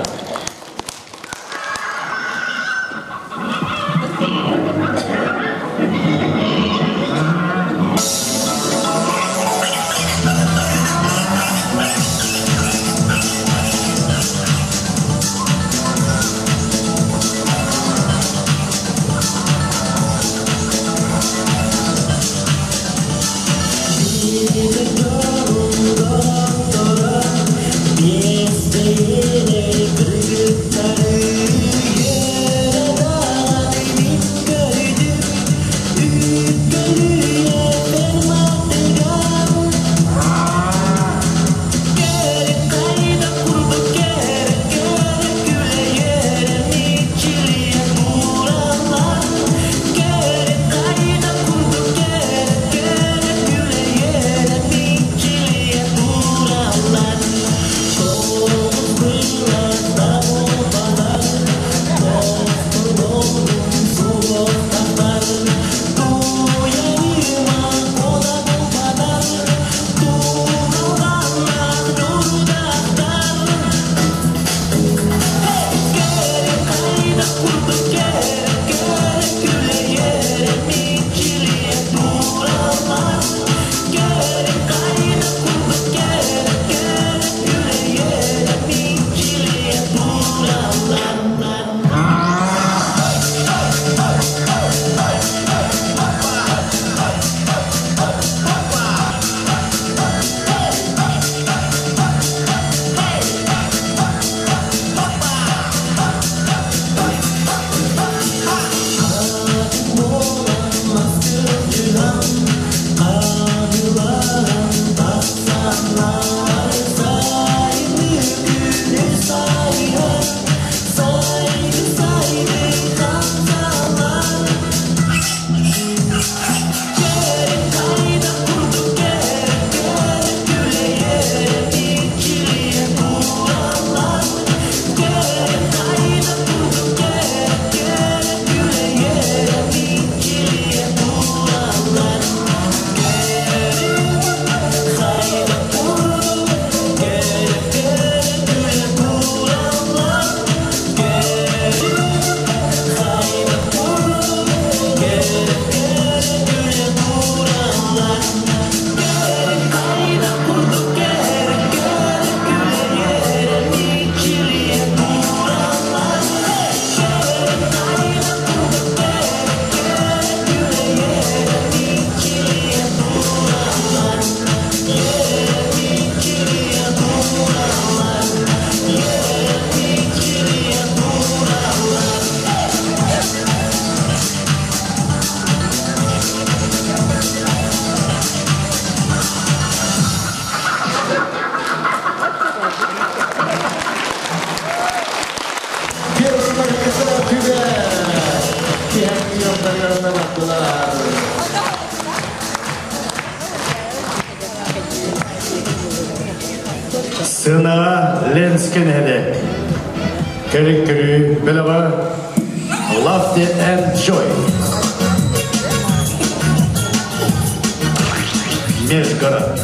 Сыанаҕа Ленскэй нэһилиэк. Кэлин көрүү бөлөҕө Love and Joy. Межгород.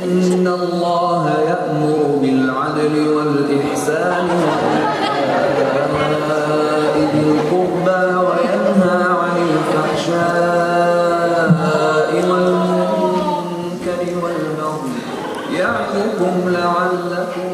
إن الله يأمر بالعدل والإحسان وإيتاء ذي القربى وينهى عن الفحشاء والمنكر والبغي يعظكم لعلكم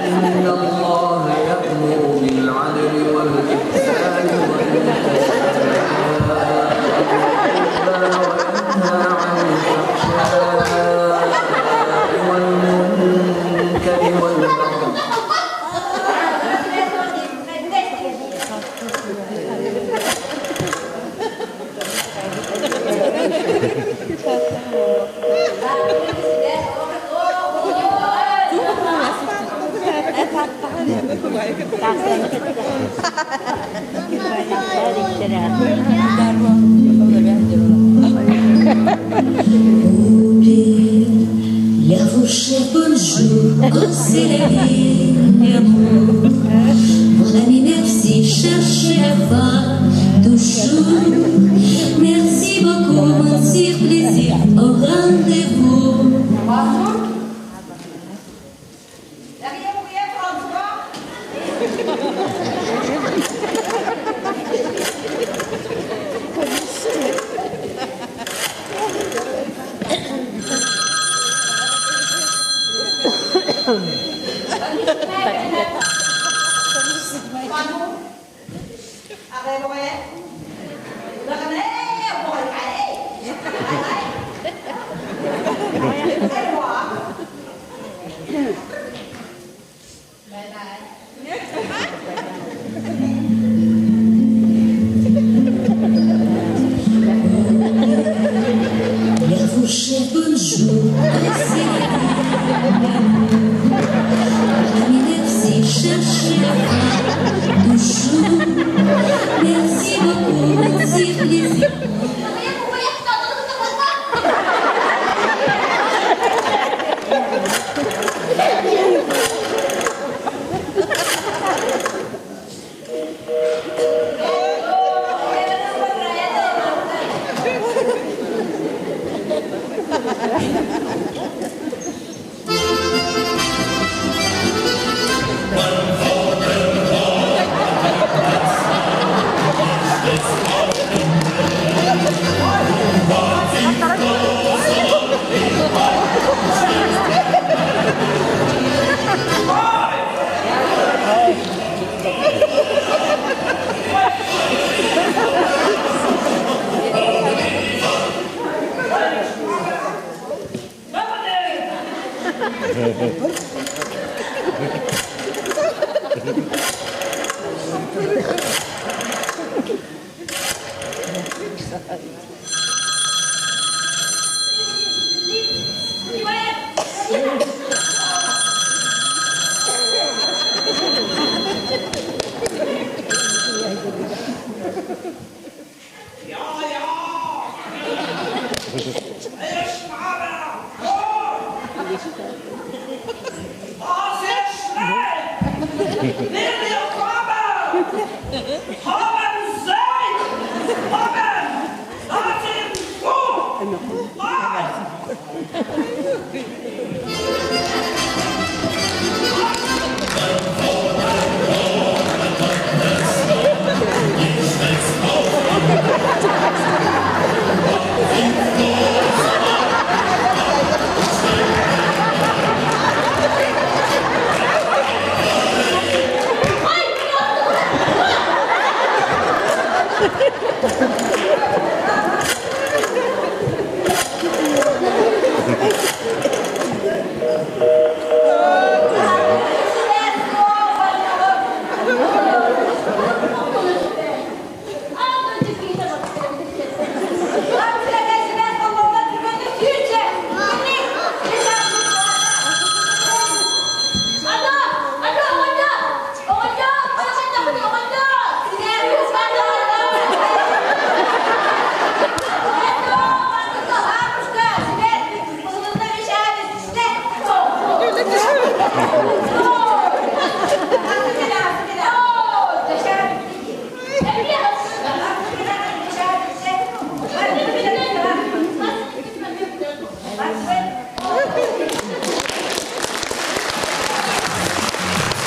إن الله يأمر بالعدل والإحسان وإيتاء وينهى عن الفحشاء والمنكر والبغي La fourchette bonjour, c'est la vie, l'amour. Mon ami, merci, cherchez la femme, toujours. Merci beaucoup, mon sir plaisir, au rendez-vous.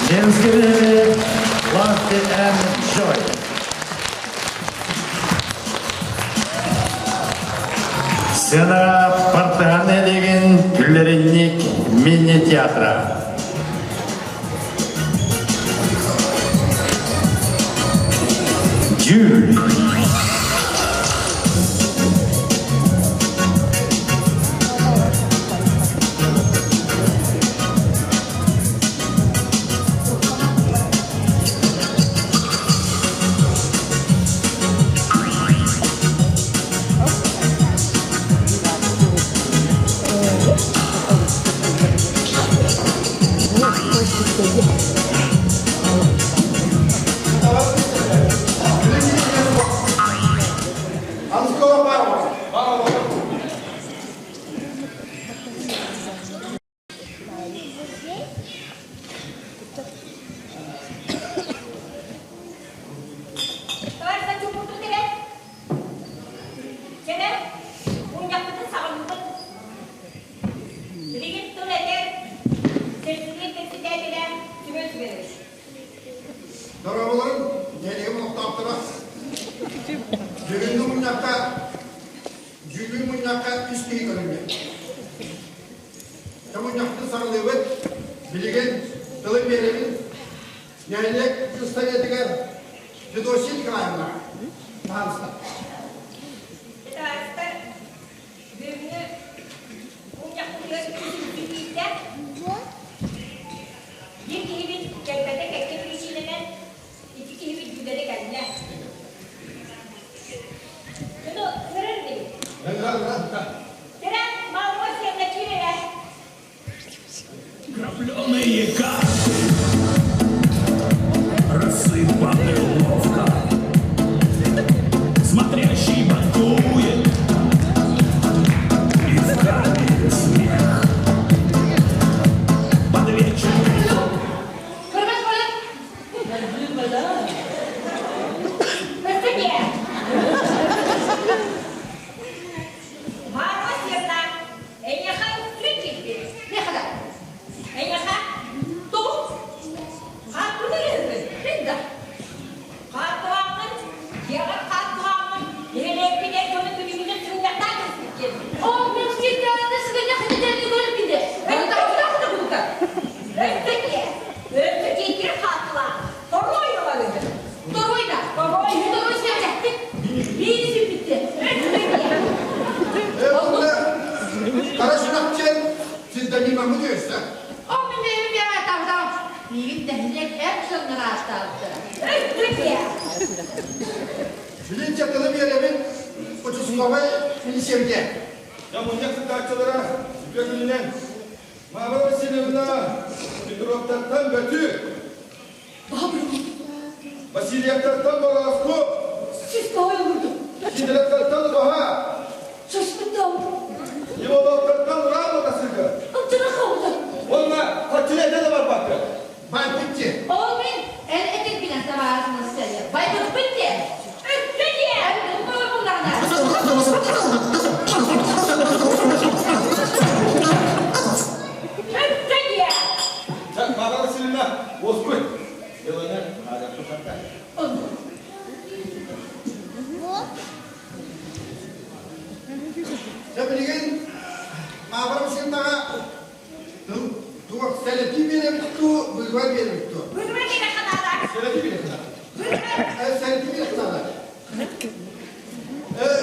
Ленские Love and Joy. Сцена Партаны деген күллеринник мини-театра. Дюль. Дорооболорун, нэһилиэгим олохтоохторо. Бүгүҥҥү мунньахха, дьүүллүүр мунньахха үс киһи көрүллүө. Дьэ мунньахпытын саҕалыыбыт. Билигин тылы биэрэбин нэһилиэк советыгар Федосия Николаевна. Пожалуйста. Итаастар бүгүҥҥү мунньахпытыгар үс Биир киһибит кэлбэтэ кэккэ биричиинэнэн икки киһибит дьүүлэрэ кэллэ. Дьону ыҥырар инибит. Кэрэ, маалыма сиэннэ киир эрэ. Крапленые карты рассыпаны ловко. Смотрящий банкует. Участковай милициябитэ. Дьэ, мунньах кыттааччылара үтүө күнүнэн Мавра Васильевна Петровтартан Бөтү, Васильевтартан Борооску, Сидоровтартан Убаһа, Ивановтартан Урал Матасыга уонна Хаччыны этэ да барбакка. Байбыт дьэ. Ол мин эн этиргинэн табаарысынан сэллэ. Байбыппын диэ. Өттө диэ. Эн булнаҕына. Өттө диэ. Дьэ, Мавра Васильевна, уоскуй. Делоны аадаппы Дьэ билигин Мавра Васильевнаҕа туох сэрэтии биэрэбит дуу, быыбар биэрэбит дуу? Быыбар биэрэххэ наада. Сэрэтии биэрэххэ наада. Сэрэтии биэрэххэ наада.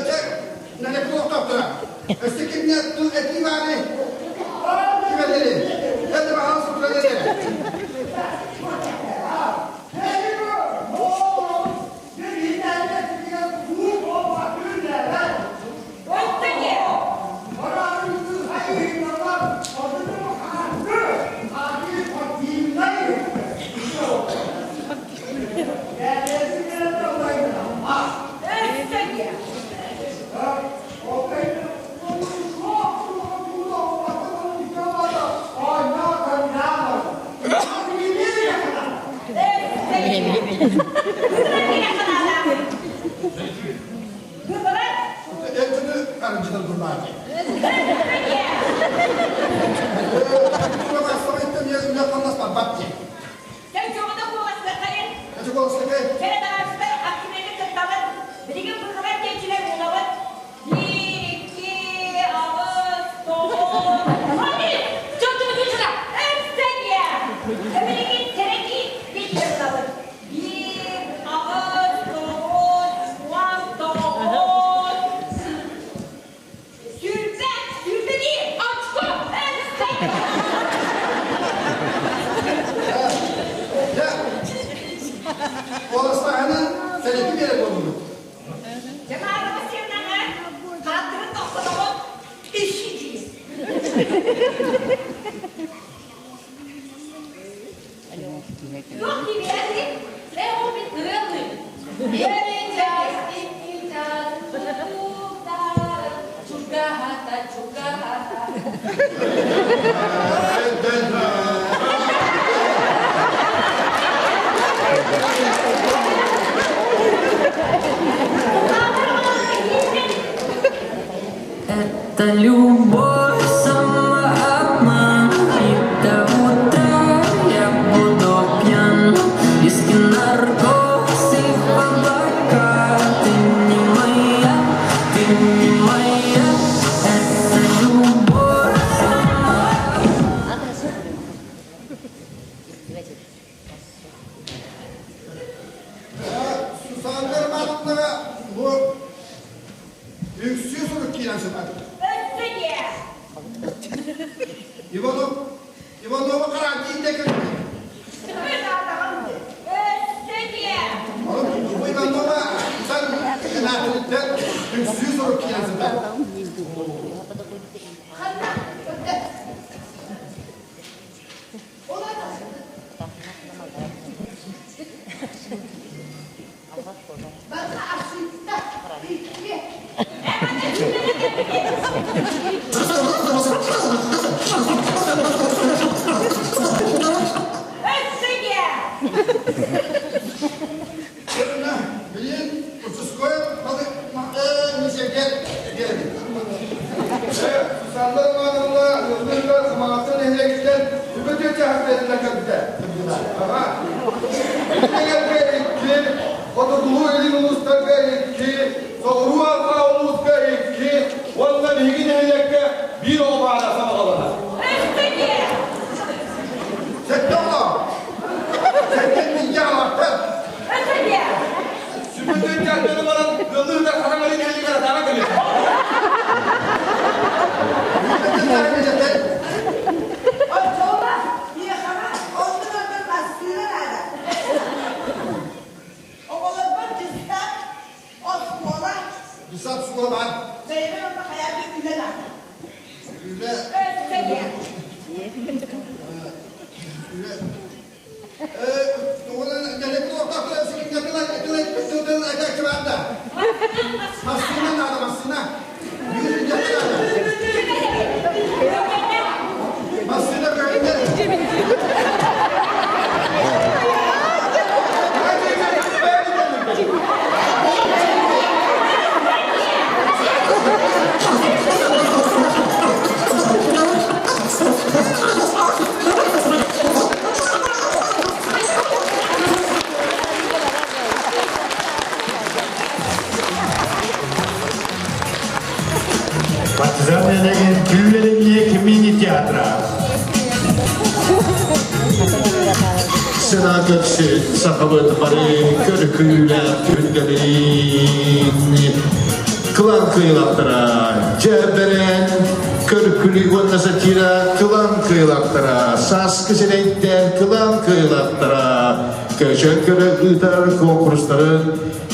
Дьэ, Нанекулохтоохтора, өссө кимҥэ тыл этии баарый? Ким этэрий? Это баҕалас утуран эрэ. Өттө диэ. Өттө диэ. Өттө диэ. Быыбар биэрэххэ наада. Быыбар. Этини арыгыдан турнаати. Өттө диэ. Кэл чоҕута куоластыаххайын. Кэрэ таҥастар активнайдык кыттабыт. Билигин быыбар диэччилэр буолабыт. Биир, икки, аҕыс, тоҕус. Хони! Чочу чучуна! Өссө диэ! Билигин сэрэтии диэччилэр буолабыт. Биир, аҕыс, тоҕус, 19. 20, 21, очко! Өссө! Куоластааһынын сэрэтии биэрэр буоллубут. Дьамаара Васильевнаҕа хааттырын тохтотоҕун ищи дии. Туох диибиэти? Э, ол мин ырыалыым. Первый час, икки час, утары, чугаһата, чугаһата. Это любовь, самообман И до утра я буду пьян Виски, наркоз и облака Ты не моя, ты не моя Это любовь, самообман Сусандар Романовнаҕа бу үксүү сурук киирэн сытар. Өссө диэ. Иванов Иванова карантин да кэлбит. Өссө диэ. Бу Иванова сан сенаториттан үксүү сурук киирэн сытар. Ханна? Барха асыытта икки. Өссө диэ. Билин участковай мисерге биэрбит. Сусанна Романовна ыаллыырга Хамаҕатта нэһилиэгиттэн үбү чаһы кэлбитэ. Ага. Иккилэргэ икки, хотугулуу илин улуустарга икки, соҕуруу арҕаа улууска икки уонна биһиги нэһилиэккэ биир оҕо баара сабаҕаланар. Өссө диэ. Сэттэ оҕо. Сэттэн миҥҥэ аҕалаахтар. Өссө диэ. Сүбүтүн чаһы баран ыаллыырга Хараҥары нэһилиэгэр атаара кэлин. Оччоҕуна миэхэҕэ оннун-оннун массыына наада. Оҕолорбор дьыссаат, оскуола. Бэйэбэр онно хайаан да үлэ наада. Үлэ. Үлэ. Массыына наада, массыына. Массыына көрүнэр. Партизан нэһилиэгин Күллэринньик мини-театра. Сена көрсүн сахабыт бары көркүүлээх түһүлгэлэрин кылаан кыайыылаахтара дьээбэрэн көркүлүү уонна сатира кылаан кыайыылаахтара сааскы сирэйдээн кылаан кыайыылаахтара көчөн көрө ыытар куонкурустарын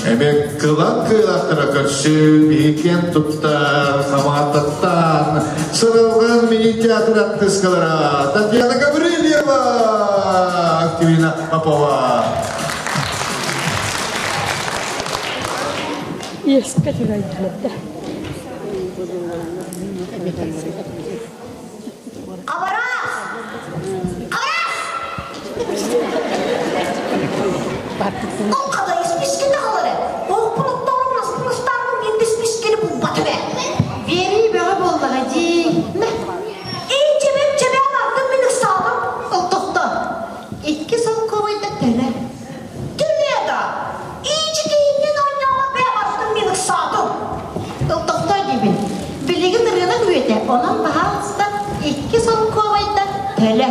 Эмиэ кылан кыылахтара көрсүн, биһиккэн туттар, хамаататтан, сыралҕан мини-театр артыыскалара Татьяна Гаврильева, Активина Попова. Иэскэ түгайдылар да. Хабараас! Хабараас! Ол хабай испискин аҕалары. Оохпун оттоорун аспын ыстаарбын мин да испискини булбатым ээ. Биэрии бөҕө буоллаҕа дии. Мэ, эй чэбэм чэбэм ардым мин ыксаатым. Ол тохто. Икки солкуобайда төлө. Төлө да. Иичи киһиннин оонньоомо бэйэм ардым мин ыксаатым. Ол тохто диибин. Билигин ырыынак үйэтэ, онон баһаалыста икки солкуобайда төлө.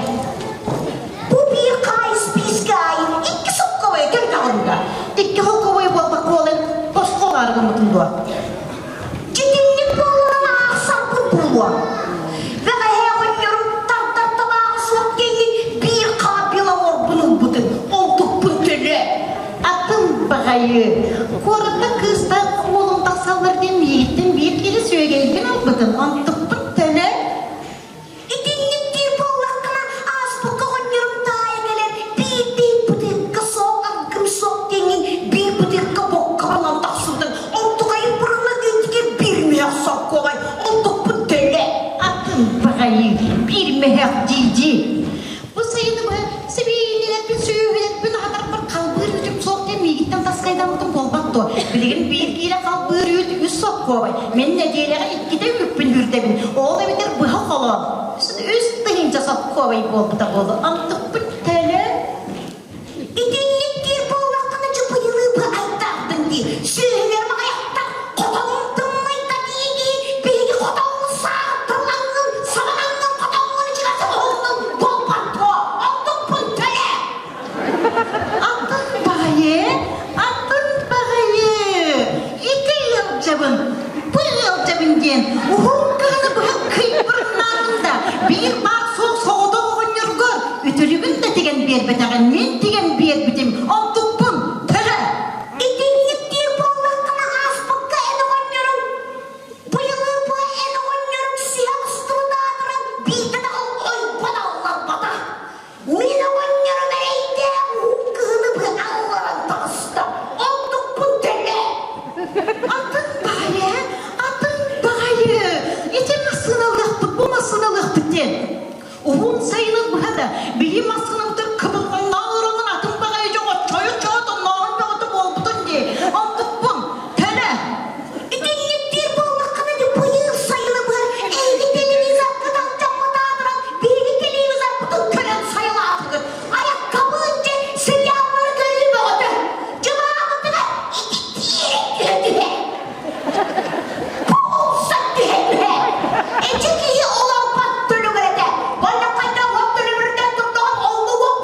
Бу биир хаай испиискэ аайы икки солкуобайы төлөҕүн да. Икки солкуобайы буолбакка буолан босхо ылааргыммытын дуо? Дьитинник буолларан аахсарбыт буолуо. Бэҕэһээ оҕонньорум тардар табааҕы суох диэҥҥин биир хаа беломорбун ылбытын, онтукпун төлөө. Атын баҕайы. Куораттан кыыстаах уолум тахсаллар диэн миигиттэн биир киһи сүөгэйбин ылбытын, онтукпун төлөө. Итинник диир буоллаххына, ааспыкка оҕонньорум таайа кэлэн биирдии бытыыкка суох аргым суох диэҥҥин биир бытыыкка бокка булан тахсыбытын, онтукайын бұрынна диэнтигэр биир мүһэх соккуобай, онтукпун төлөө. Атын баҕайы биир мөһөх дии-дии. Бу сайыны быһа сибиинньэлэрбин, сүөһүлэрбин аһатарбар халбыыр үүтүм суох диэн миигиттэн таскайдаммытым буолбат дуо? Билигин биир киилэ халбыыр үүт үс соккуобай. Мин нэдиэлэҕэ иккитэ үүппүн үүрдэбин. Ол эбэтэр быһа холоон. Үс тыһыынча соккуобай буолбута буолуо. Антыкпын төлөө. Итинник диир буоллаххына дьупуйулуу бу айдаардын дии. Сүөһүлэрим аҕыйахтар, хотонум тымныйда дии-дии, биһиги хотоҥҥун саахтылаҥҥын, сабанаҥҥын хотоҥҥун ичигэс оһоҥҥун буолбат дуо? Оннукпун төлөө! Атын баҕайы, атын баҕайы, ити ыалдьабын, бу ыалдьабын диэн уһун кыһыны быһа кыйбырнаатым да, биир баар суох соҕотох оҕонньоргор үтүлүгүн да тигэн биэрбэтэҕин мин тигэн биэрбитим, онтукпун төлө! Итинник диир буоллаххына ааспыкка эн оҕонньоруҥ быйылы бу эн оҕонньоруҥ сиһэ устубут аатыран биирдэ даҕаны ойбон алларбата. Мин оҕонньорум эрэйдээх уһун кыһыны быһа алларан таҕыста. Онтукпун төлөө! Атын баҕайы, атын баҕайы, ити массыыналыахпыт, бу массыыналыахпыт диэн. Уһун сайыны быһа да, биһи массыынабытыгар кыбылҕаннаах олороммун атын баҕайы дьон оччойо-оччоҕо тоннооҕун бөҕөтө буолбутун дии. Онтукпун төлө! Итинник диир буоллаххына дьэ быйыл сайыны быһа эһиги телевизоргыт алдьаммыт аатыран биһиги телевизорбытын көрөн сайылаатыгыт. Айаккабыын дьэ сериаллары көрүү бөҕөтө. Дьыбаабытыгар ити тиэрэ түһэ-түһэ. Буолсан түһэ-түһэ. Эчи киһи олорбот төлөбүр этэ. Уонна хайдах уот төлөбүрүнэн турдаҕын оннук уоппут.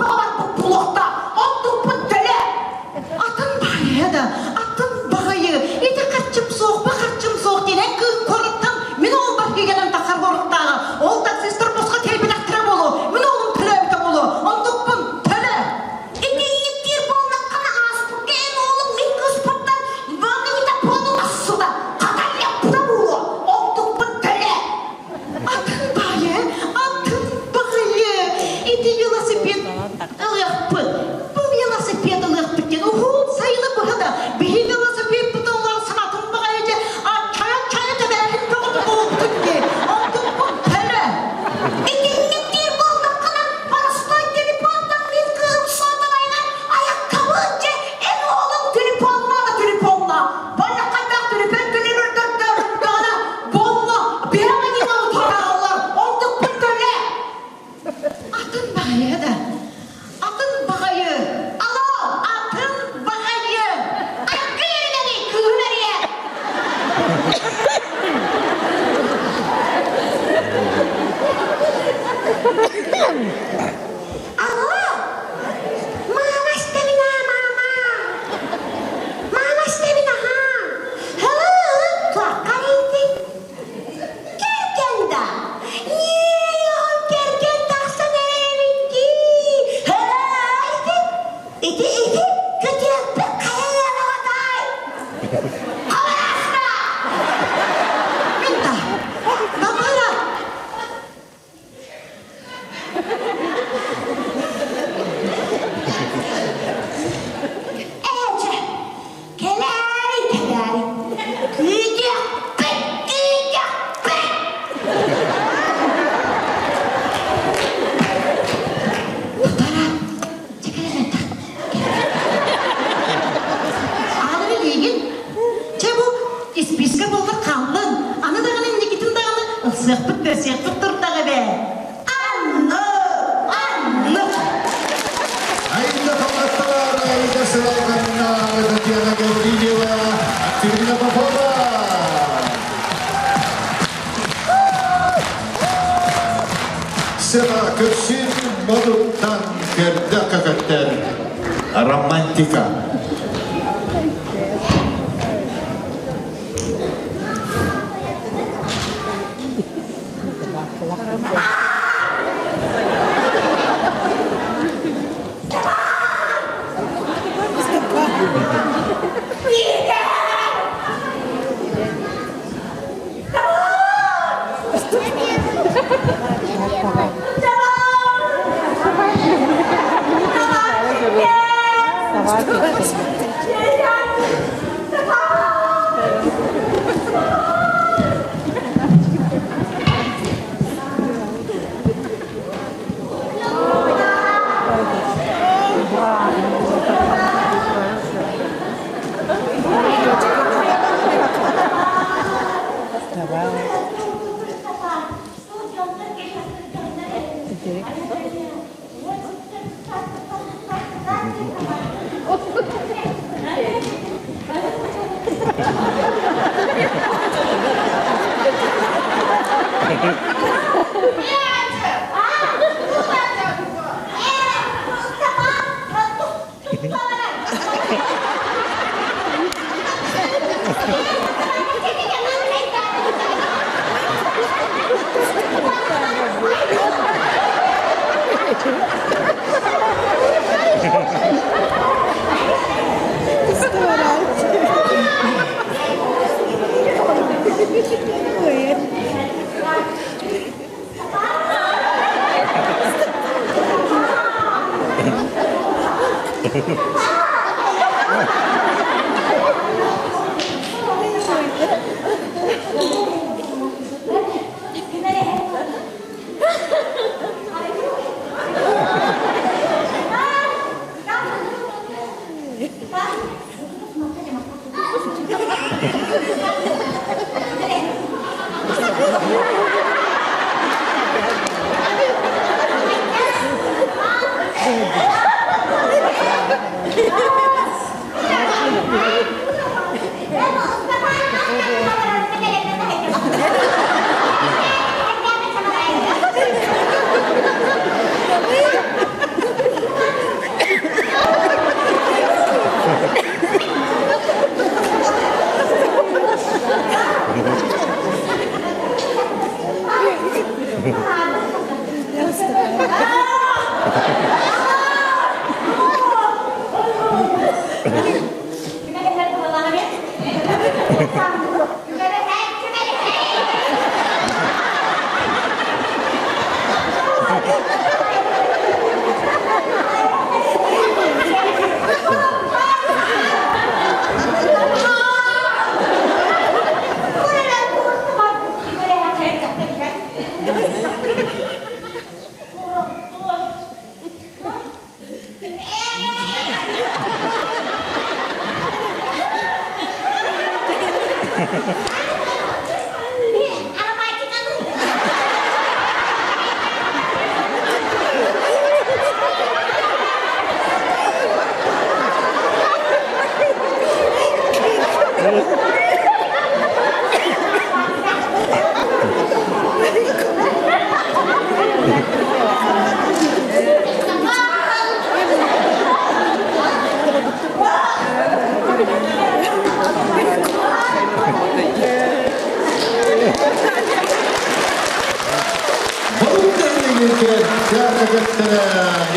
Ылсыахпыт, көрсүөхпүт турдаҕа эбээ. Анны! Анны! Аида Хамнатталар, Аида Сыралганна, Татьяна Гаврильева, Екатерина Попова. Сыра көрсүн модуттан көрдө көкөттөр. Романтика.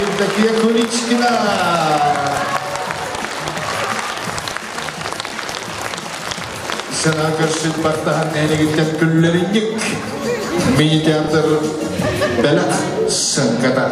Евдокия Куличкина. Сана көрсүн бартахан нәнегиттен күллеринник мини-театр бэлэх сыҥката.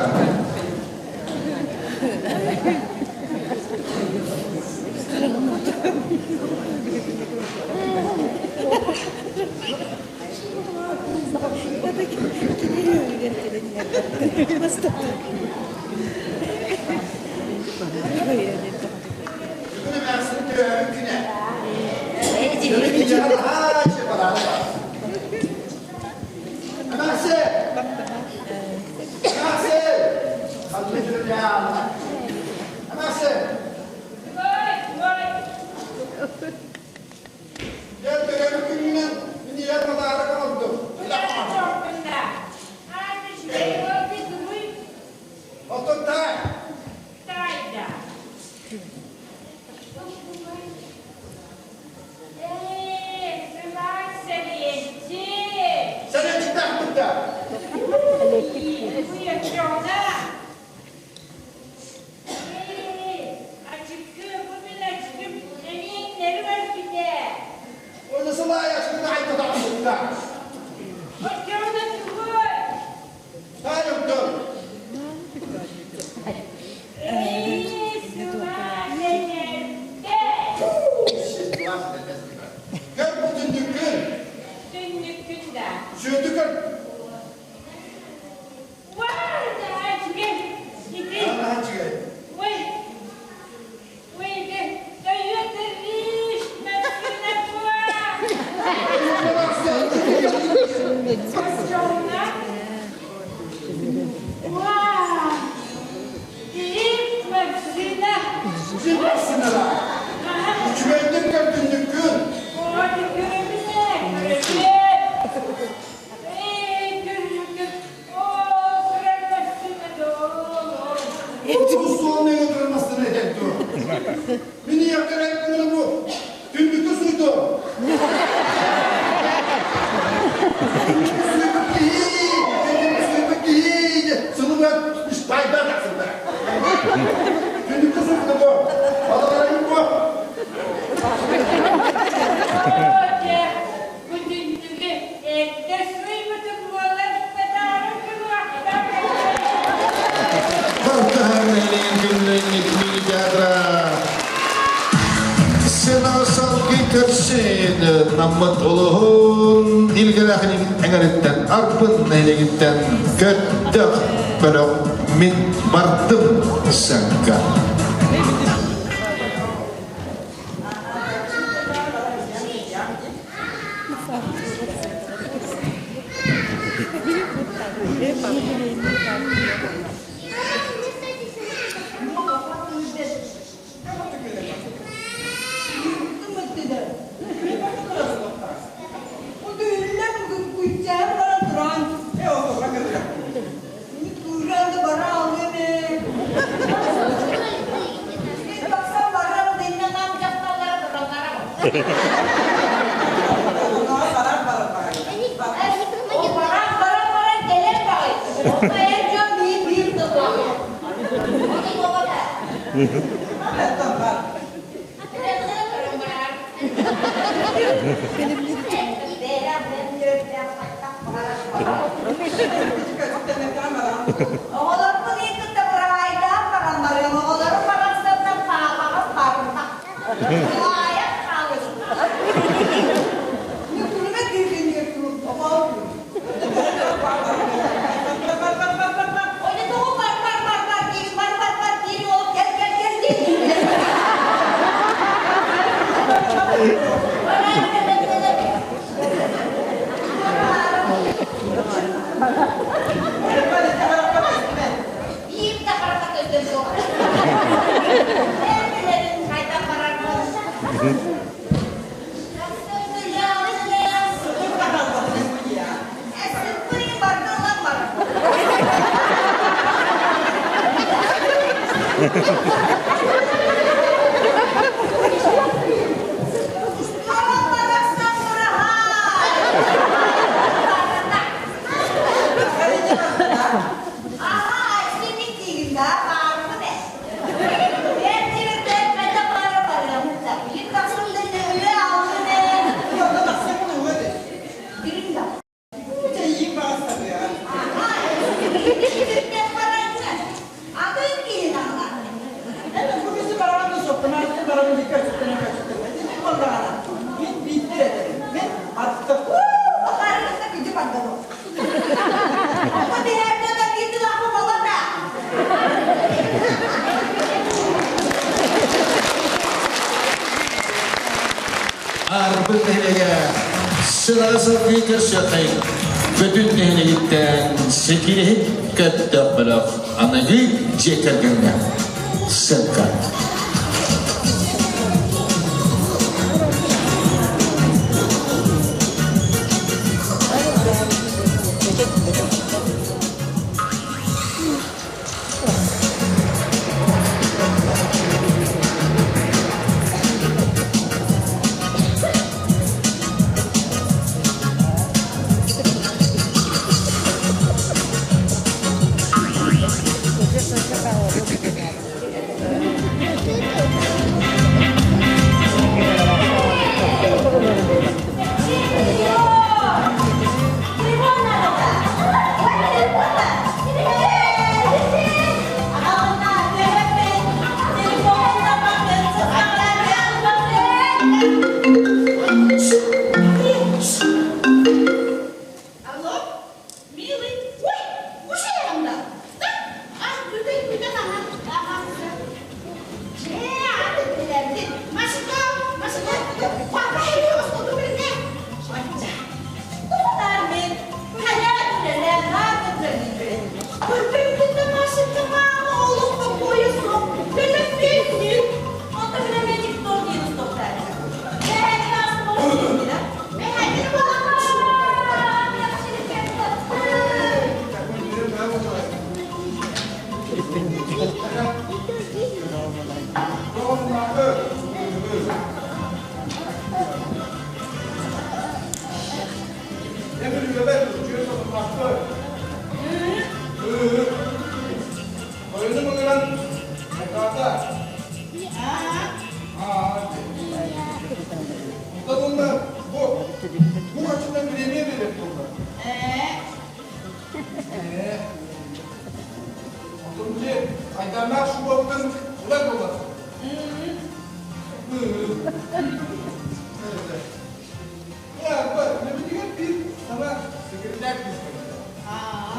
Сүөтү көр. Үчүгэйдик көрдүннүккүн. Суолнайга турмастын этен тур. Мини яккар айткыны бу. Түндүккү суйду. Түндүккү суйбут киһи, түндүккү суйбут киһи, сылыга испайда тахсында. Түндүккү суйбут бу. Балаларым бу. Бартаһар нэһилиэгин күннэҥҥит мини театра Сена салгыы көрсүн наммыт улуһун илгэлээх эҥэриттэн Арбын нэһилиэгиттэн көттөх бөлөх мин бардым сыаҥка. Арбын нэһилиэгэ сылаа сылгыы көрсүөххэйин бүтүн нэһилиэгиттэн сэкириһит көттөх бөлөх аныгы дьиэ кэргэҥҥэ сыҥка. Ойуну мыҥыран айдаата. Аа, Онтон уонна бу бу хаччынан бириэмийэ биэрэр буолла. Ээ. Онтон били айдааннаах шубабытын ылар буолла. Үлэбитигэр биир саҥа секретарь кыыс кэлбитэ. Аа.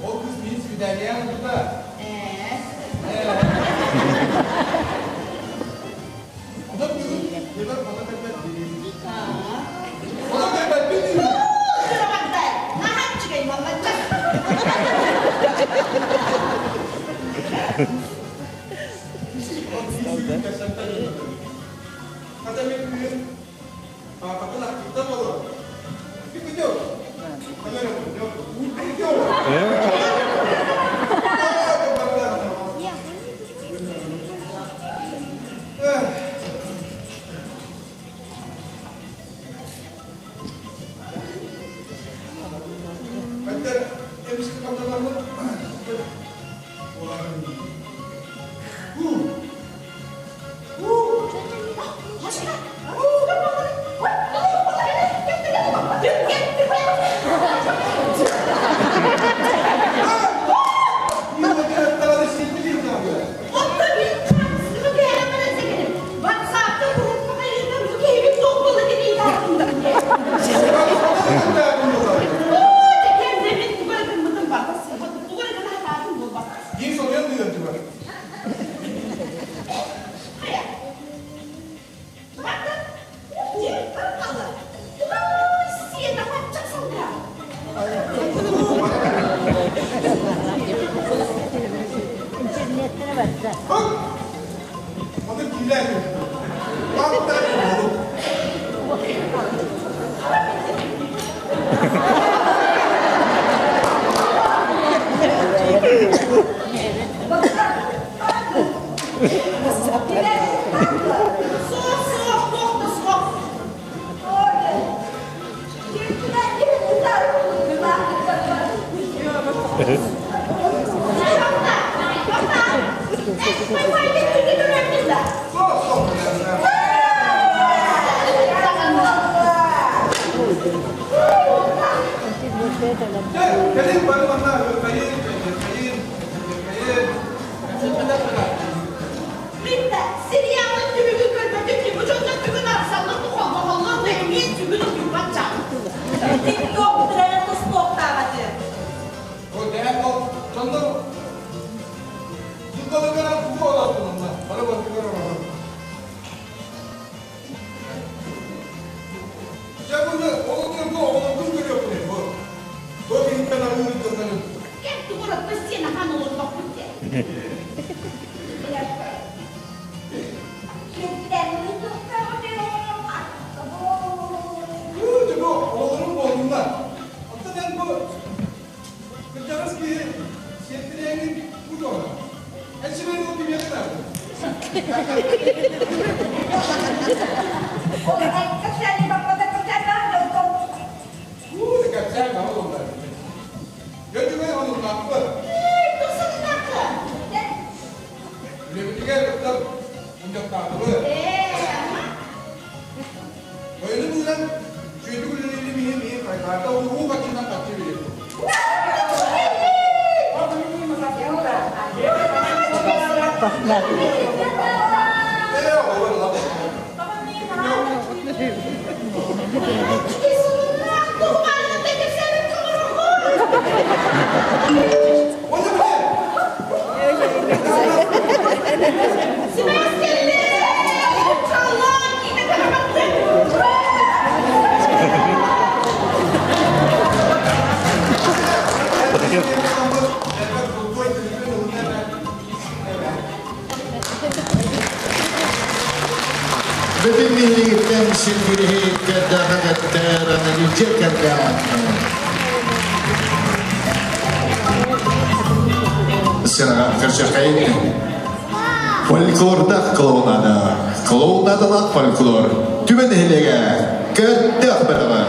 Ол кыыс миин свиданиеҕа ылбыта. Ээ. Онон бүгүн дьиэбэр хоно кэлбэт диир. Хоно кэлбэппин диир. Наһаа үчүгэй молодец. Хата мин күһүн паапатын ахтыыта буолуо. Күтү. Хата эмискэ хамналаммыт Дии соруйан дыган түбэр. Оны киилээн Кэлин бары манна ыркайын, кэйин, кэйин, Bitti. Сериалын түбүгүн көрбөтүм ki, bu çocuk бүгүн арсаллар тухолбохоллор эмиэ сүгүн утуйбатча. Тик-ток тренд стоктаабаты. Ол дэһэн ол дьоннор дьылбалыгар тугу олоотунна бары бардыгар олорор. Дьэ буну олоторго оҕолоргун көрүөхпүнүй бу. Туох иһиттэн арыый дьоннорун. Кэм тугуратта сен ахан олорбоппут де. Дьэ бу оҕолорум буоллуннар. Оттон эн бу кырдьаҕас киһи сиэттириэҥин бу туһана. Эн сибэни ол кимиэхэ наада? Уу, кэпсээн баҕа буолла. Дьэ, онуттаахпыт. Үлэбитигэр ыттар мунньахтаатыбыт. Ойуну быынан сүөтүк үлэлиирим иһин иһин хайҕаата уруу хаччынан хаччы билим. Ээ, оҕолор ылап. Оны биле. Бүтүн биһигиттэн сиргириһи кэрдэхэ аныгы дьиэ кэргэн. Сынаҕа көрсөххөйүн фольклордах клоунада, клоунадалаах фольклор түбэ нэһилиэгэ көрдөөх бөҕө.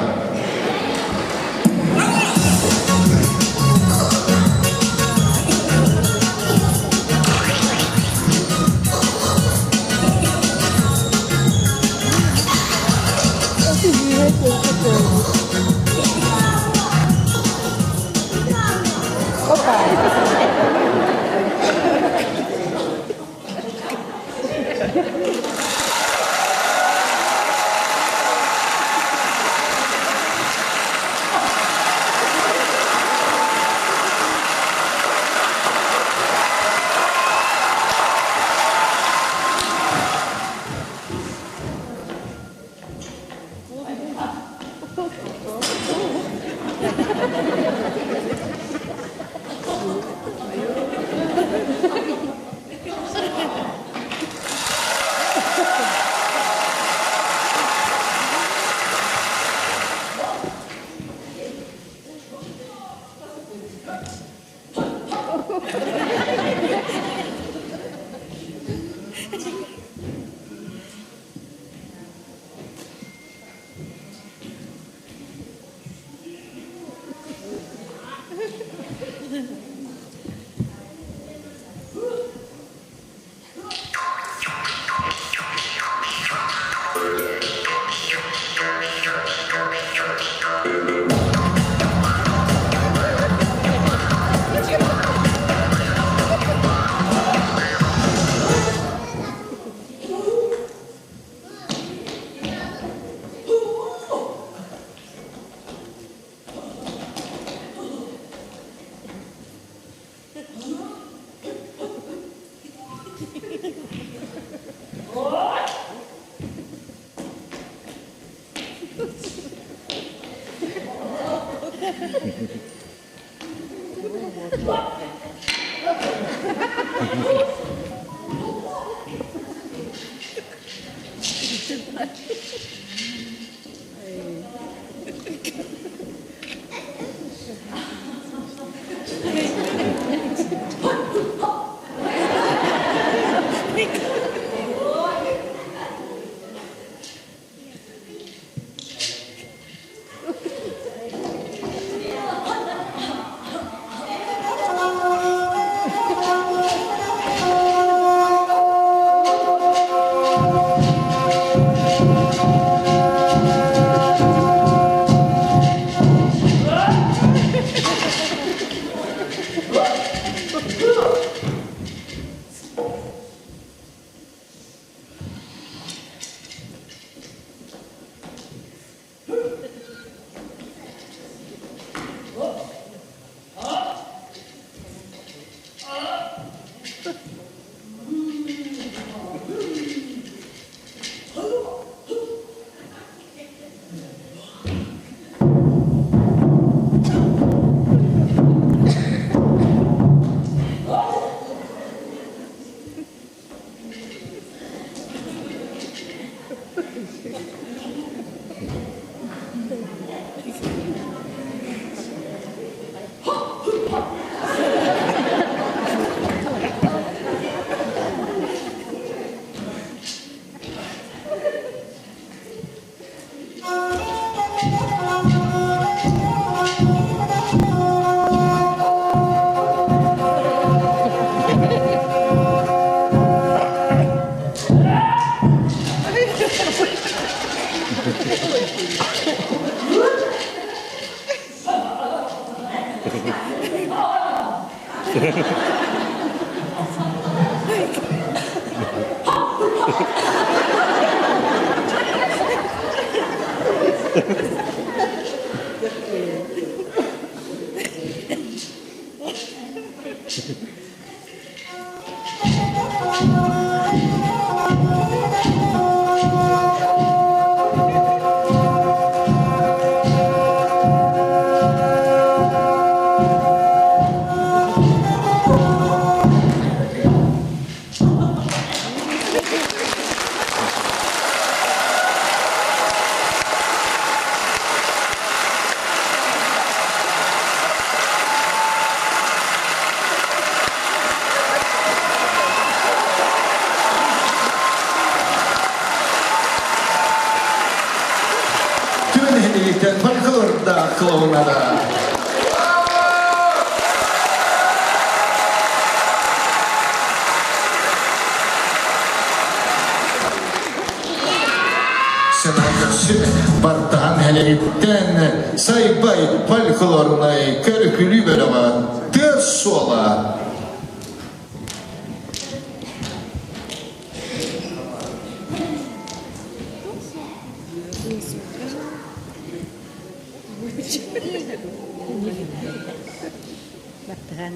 Түбэ нэһилиэгиттэн фольклордаах клоунада. Сэмэн көрсүмэ. Бартаһан нэһилиэгиттэн Сайбай фольклорнай көрүкүлүү бөлөҕө Тыас суола. Баттаһан.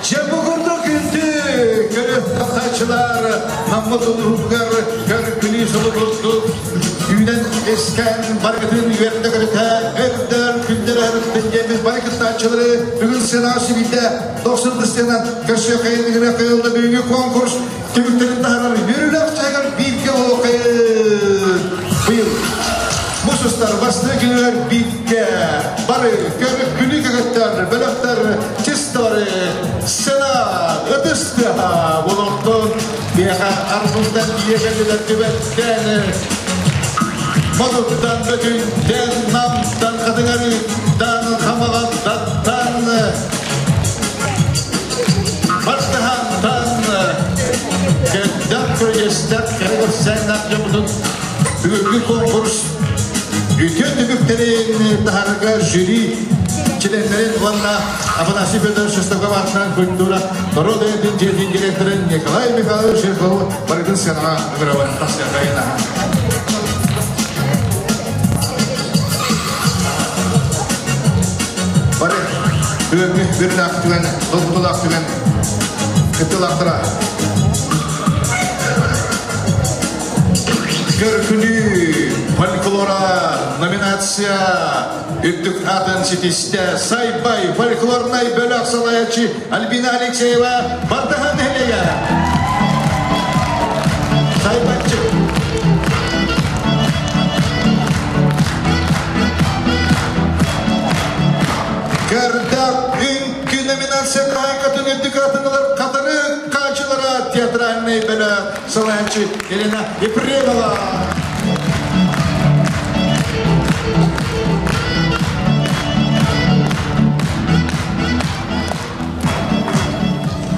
Дьэ бу курдук күндү көрү-тахсааччылар Наммыт улууһугар көр-күлүү сылы курдук үүнэн искэн баргытын үөрдэ көрүтэ өрдөр күндэр өрүттүн диэммит бары кыттааччылары бүгүн сыанаҕа сүбүйдэ дохсун тыстыынан көрсүөххэйин ыҥырыаххайылла бүгүҥҥү конкурс түмүктэрин таһаарар үөрүүлээх чаһыгар бииргэ буолуоххайын быйыл Мус устар бастыы күнүгэр бииргэ бары көрүк-күлүү көгөттөр, бөлөхтөр чистары сцена ытыс тыаһа буолуохтун биһиэхэ арбуздан тиийэ кэллилэр түбэттэн. Модуттан, Бөтүнтэн, Намтан, Хатыҥарыыттан, Хамаҕаттаттан, Бартыһантан, Кэрдэх көрүдьэстэр кэрэ көрсөөннөх дьоммутун бүгүҥҥү конкурс үтүө түмүктэрин таһаарарга жюри чилиэннэрин уонна Афанасий Федорович Шестаков аатынан культура норуот дьиэтин директорын Николай Михайлович Жиркову барытын сыанаҕа ыҥырабын тахсыахайын аһа. Бары бүгүҥҥү бүрүлээх түгэн, долгутуулаах түгэн кыттыылаахтара Көркүнүү фольклора номинация үрдүк аатын ситистэ Сайбай фольклорнай бөлөх салайааччы Альбина Алексеева Бартахан нэһилиэгэ. Сайбаччы. Көрдөк үҥкүү номинация хаһаайкатын үрдүк аатын ылар Хатыры хаачылара театральный бөлөх салайааччы Елена Ефремова.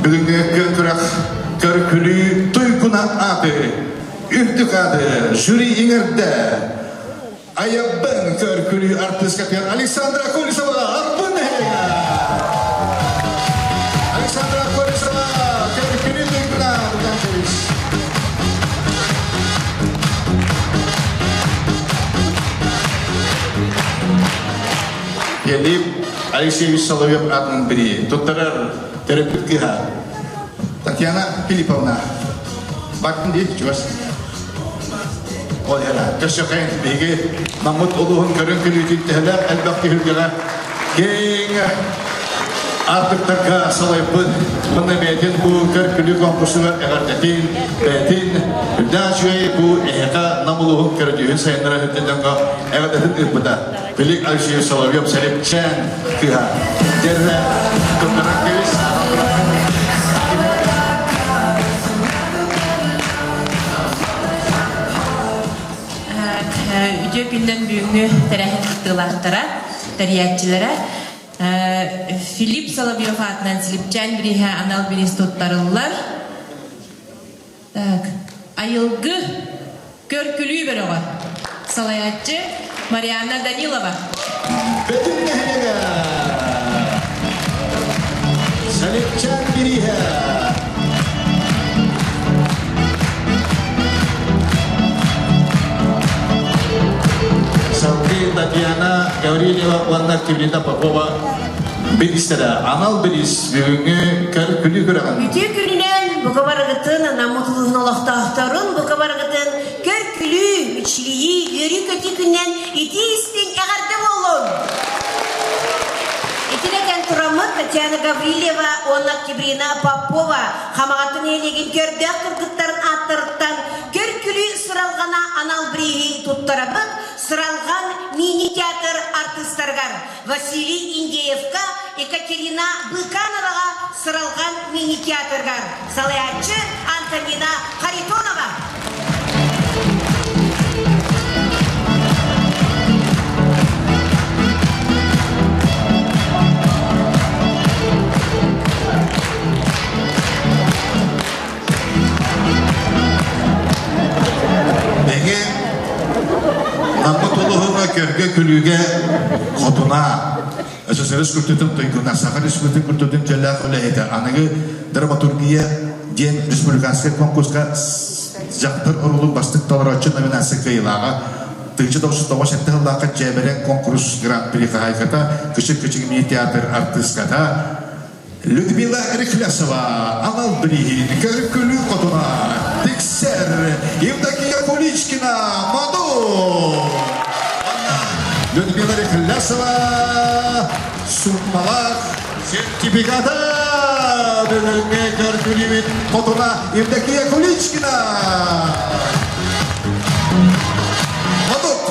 Бүгүҥҥү күөн күрэх көркүлүү туйгуна ааты, үрдүк ааты жюри иҥэрдэ. Айабын көркүлүү артыыска Александра Колесова Арбын нэһилиэгэ. Александра Колесова көркүлүү туйгуна Луканчевич. Филипп Алексеевич Соловьев аатынан бирии туттарар төрөппүт кыыһа Татьяна Филипповна. Бардын дии чугас. Ол эрэ көрсөхөйүн биһиги Наммыт улууһун көрүн күлүүтүн төһөлөөх элбэх түһүлгэҕэ киэҥ аартыктарга салайбыт уонна бэйэтин бу көр-күлүү конкурсугар эҕэрдэтин бэйэтин үрдээх үчүгэй бу эһиэхэ Нам улууһун көрүдьүөһүн сайыннара сылдьар дьоҥҥо эҕэрдэтин ыыппыта. Филипп Алексеевич Соловьев Сэлипчээн кыыһа. Дьэррэ туттаран кэбис. Үтүө күннэн бүгүҥҥү тэрээһин кыттыылаахтара, тэрийээччилэрэ Филипп Соловьев аатынан Силипчээн бирииһэ анал бириис туттарыллар. Так, Айылгы Көркүлүү бөлөҕө. Салайааччы Марианна Данилова. Бөтүн нэһилиэгэ Сэлипчээн бирииһэ Салгыы Татьяна Гаврильева уонна Октябрина Попова бириистэрэ анал бириис бүгүҥҥү көр-күлүү күрэҕин Үтүө күнүнэн бука барыгытын Наммыт улууһун олохтоохторун бука барыгытын көр-күлүү, мичилийии, үөрүү-көтүү күнүнэн итии-истиҥ эҕэрдэ буоллун! Итинэтэн тураммыт Татьяна Гаврильева уонна Октябрина Попова Хамаҕатын нэһилиэгин көрдөөх кыргыттарын ааттарыттан көр-күлүү сыралҕана анал бирииһи туттарабыт Сыралҕан мини-театр артыыстарыгар Василий Индеевка, Екатерина Быкановаҕа Сыралҕан мини-театрыгар салайааччы Антонина Харитонова. Эһиги Наммыт улууһуна көргө-күлүүгэ хотуна СССР культуратын туйгуна, Саха Республикатын культуратын дьөллөөх үлэһитэ, аныгы драматургия диэн республиканскай конкурска дьахтар оруолун бастык толорооччу номинация кыайыылааҕа 1997 сыллаахха Дьээбэрэн конкурс гран-при хаһаайката, Кычык-кычык мини-театр артыыската Людмила Рехлясова анал бирииһин көркүлүү хотуна тиксэр Евдокия Куличкина Маду Людмила Рехлясова суммалаах сертификата бүгүҥҥү көркүлүүбүт хотуна Евдокия Куличкина Мадут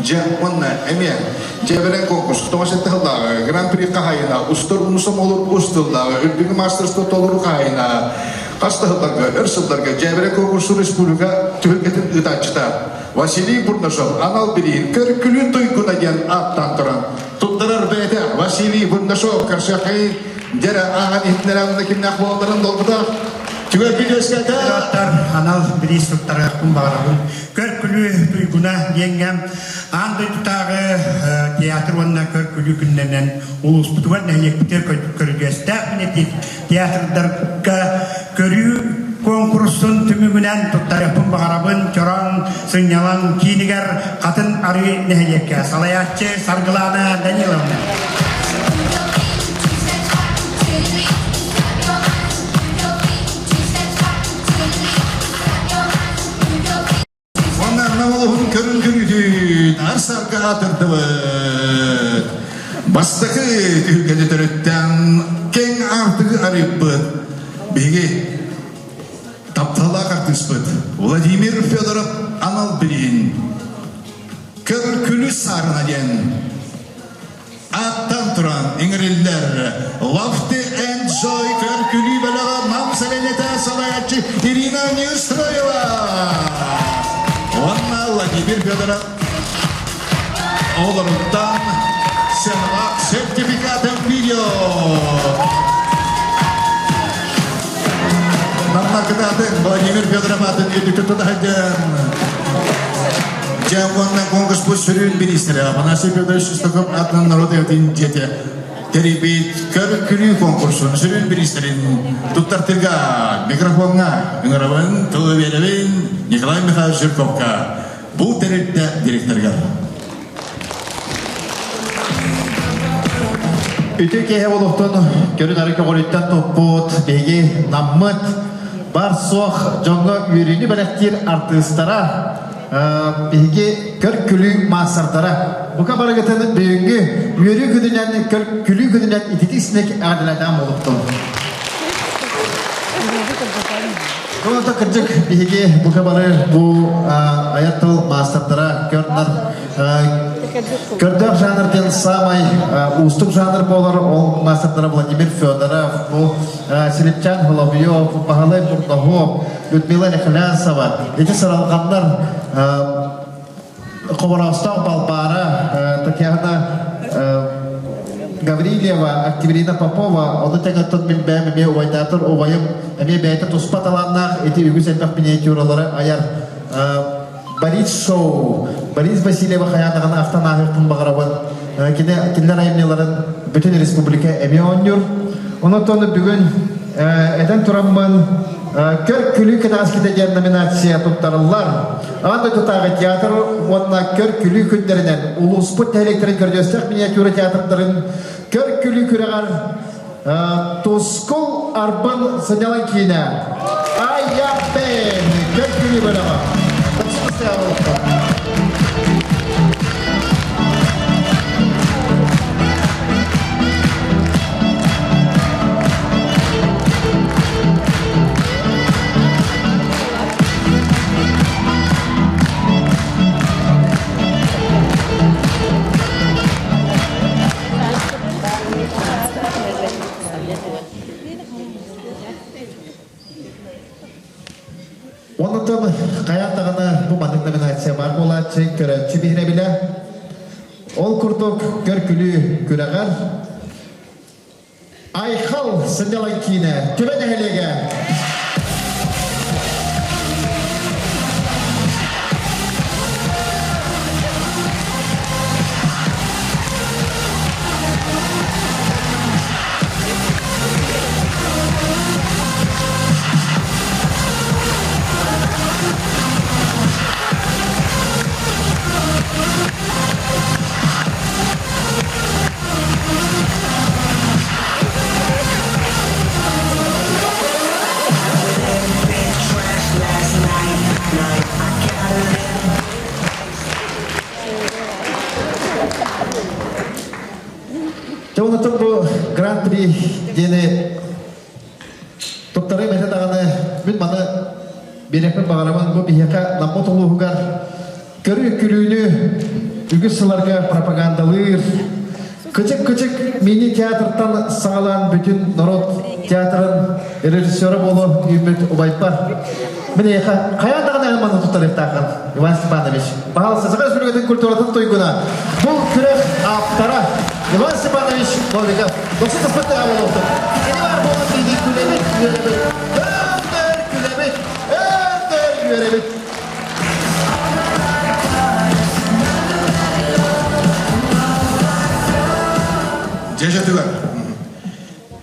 Дьэ, уонна эмиэ дьэбэрэн конкурс тоҕо сэттэ сыллааҕы Гран-при хаһаайына, устар умсомолур ус тыллааҕы үрдүкү мастерство толору хаһаайына, хас да сылларга, өр сылларга дьэбэрэ конкурсу республика түһүлгэтин ыытааччыта Василий Бурнашов анал бирииһин Көркүлүү туйгуна диэн ааттаан туран туттарар бэйэтэ Василий Бурнашов көрсүөххэйин дьэрэ ааҕан иһитиннэрэн кимнээх буолалларын долгутар Түгэн видеоската анал бириис туттарыахпын баҕарабын. Көр-күлүү туйгуна диэҥҥэ аан дойдутааҕы театр уонна көр-күлүү күннэринэн улууспутугар нэһилиэкпитигэр көрүдьүөстээх театрдарга көрүү куонкурсун түмүгүнэн туттарыахпын баҕарабын Чороҥ сынньалаҥ киинигэр Хатын Арыы нэһилиэккэ салайааччы Саргылаана Даниловна. Уонна Намолоһун көрүн көрүүтүн арсарга аатырдыбыт. Бастакы түһүлгэни төрүттэн кең аартыгы арыйбыт. Биһиги тапталлаах артыыспыт Владимир Федоров анал бирииһин Көр-күлүс саарына диэн Аттан туран иҥэриллэр Lofty and Joy көр-күлүү бөлөҕө Нам сэлиэнньэтэ салайааччы Ирина Неустроева уонна Владимир Федоров олоруттан сыаналаах сертификатын видео. Намна кытаатын Владимир Федоров атын үрдүктүк тутаһыдьан Дьэ уонна конкурспут сүрүн бириистэрэ Афанасий Федорович Шестаков аатынан норуот эйэтин дьиэтэ тэрийбит көр-күлүү конкурсун сүрүн бириистэрин туттартыырга микрофоҥҥа ыҥырабын, тылы биэрэбин Николай Михайлович Жирковка, бу тэрилтэ директорыгар. Үтүө киэһэ олохтон көрүн-ары көҕүлүттэн туппут биһиги наммыт бар-суох дьоҥҥо үөрүүнү бэлэхтиир артыыстара биһиги көр-күлүү маастардара бука барыгытын бүгүҥҥү үөрүү күнүнэн көр-күлүү күнүнэн ититик синик эҕэрдэлээтээм буолуохтун. Тута кырдьык биһиги бука бары бу айар тыл маастардара көрнөр Көрдөөх жанр диэн саамай уустук жанр буолар. Ол маастардара Владимир Федоров, бу Силипчан Соловьев, Баһылай Мурдаһов, Людмила Нехлясова. Ити сыралҕаннар Хоборостоох Балбаара, Татьяна Гаврильева, Октябрина Попова, ону тэҥэ оттон мин бэйэм эмиэ убайдаатар убайым эмиэ бэйэтэ туспа талааннаах ити үгүс элбэх миниатюралары айар Борис Шоу, Борис Васильева хайаан ахтан ааһыахпын баҕарабын. Кини кинилэр айымньыларын бүтүн республика эмиэ оонньуур. Онон бүгүн этэн тураммын Көр-күлүү кэнэҕэскитэ диэн номинация туттарыллар. Аан дойдутааҕы театр уонна көр-күлүү күннэринэн улууспут нэһилиэктэрин көрдьүөстээх миниатюра театрдарын көр-күлүү күрэҕэр Тускул Арбын сынньалаҥ киинэ Айаппен көр-күлүү бөлөҕө. Онтон хайаан даҕаны бу маннык номинация баар буолааччы, көрөөччү биһирэбилэ. Ол курдук көр-күлүү күрэҕэр Айхал сынньалаҥ киинэ Түбэ нэһилиэгэ Дьэ онтон бу Гран-при диэни туттарыым этэ даҕаны мин маны биэриэхпин баҕарабын бу биһиэхэ Наммыт улууһугар көрүү-күлүүнү. үгүс сылларга пропагандалыыр Кычык-кычык мини-театртан саҕалаан бүтүн норуот театрын режиссера буолуо үүммүт убайбар. Мин эйиэхэ хайаан даҕаны эн манна туттарыахтааххын, Иван Степанович. Пожалуйста, Саха Республикатын культуратын туйгуна. Бұл күрэх ааптара Иван Степанович Новиков. Дохсун таспыттаға болуохтун. Кини бар буолан биһиги күлэбит, үөрэбит. Өр күлэбит, өр үөрэбит. Дьэжэтигэр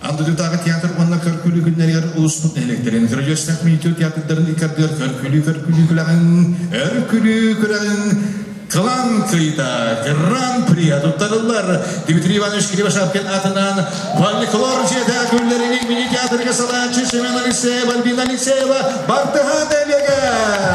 Андыдытааҕы театр уонна көркүлүү күннэригэр улууспут нэһилиэктэрин Көрүдьүөстээх миниатюр театрдарын иккардыгар көркүлүү көркүлүү күлэҕин, өркүлүү күрэҕин Кылаан кыйыта Гран-при туттарыллар. Дмитрий Иванович Кривошапкин атынан фольклор дьиэтэ күллэрини мини-театрга салааччы Семен Алексеев, Альбина Алексеева Бартыһаан нэһилиэгэ!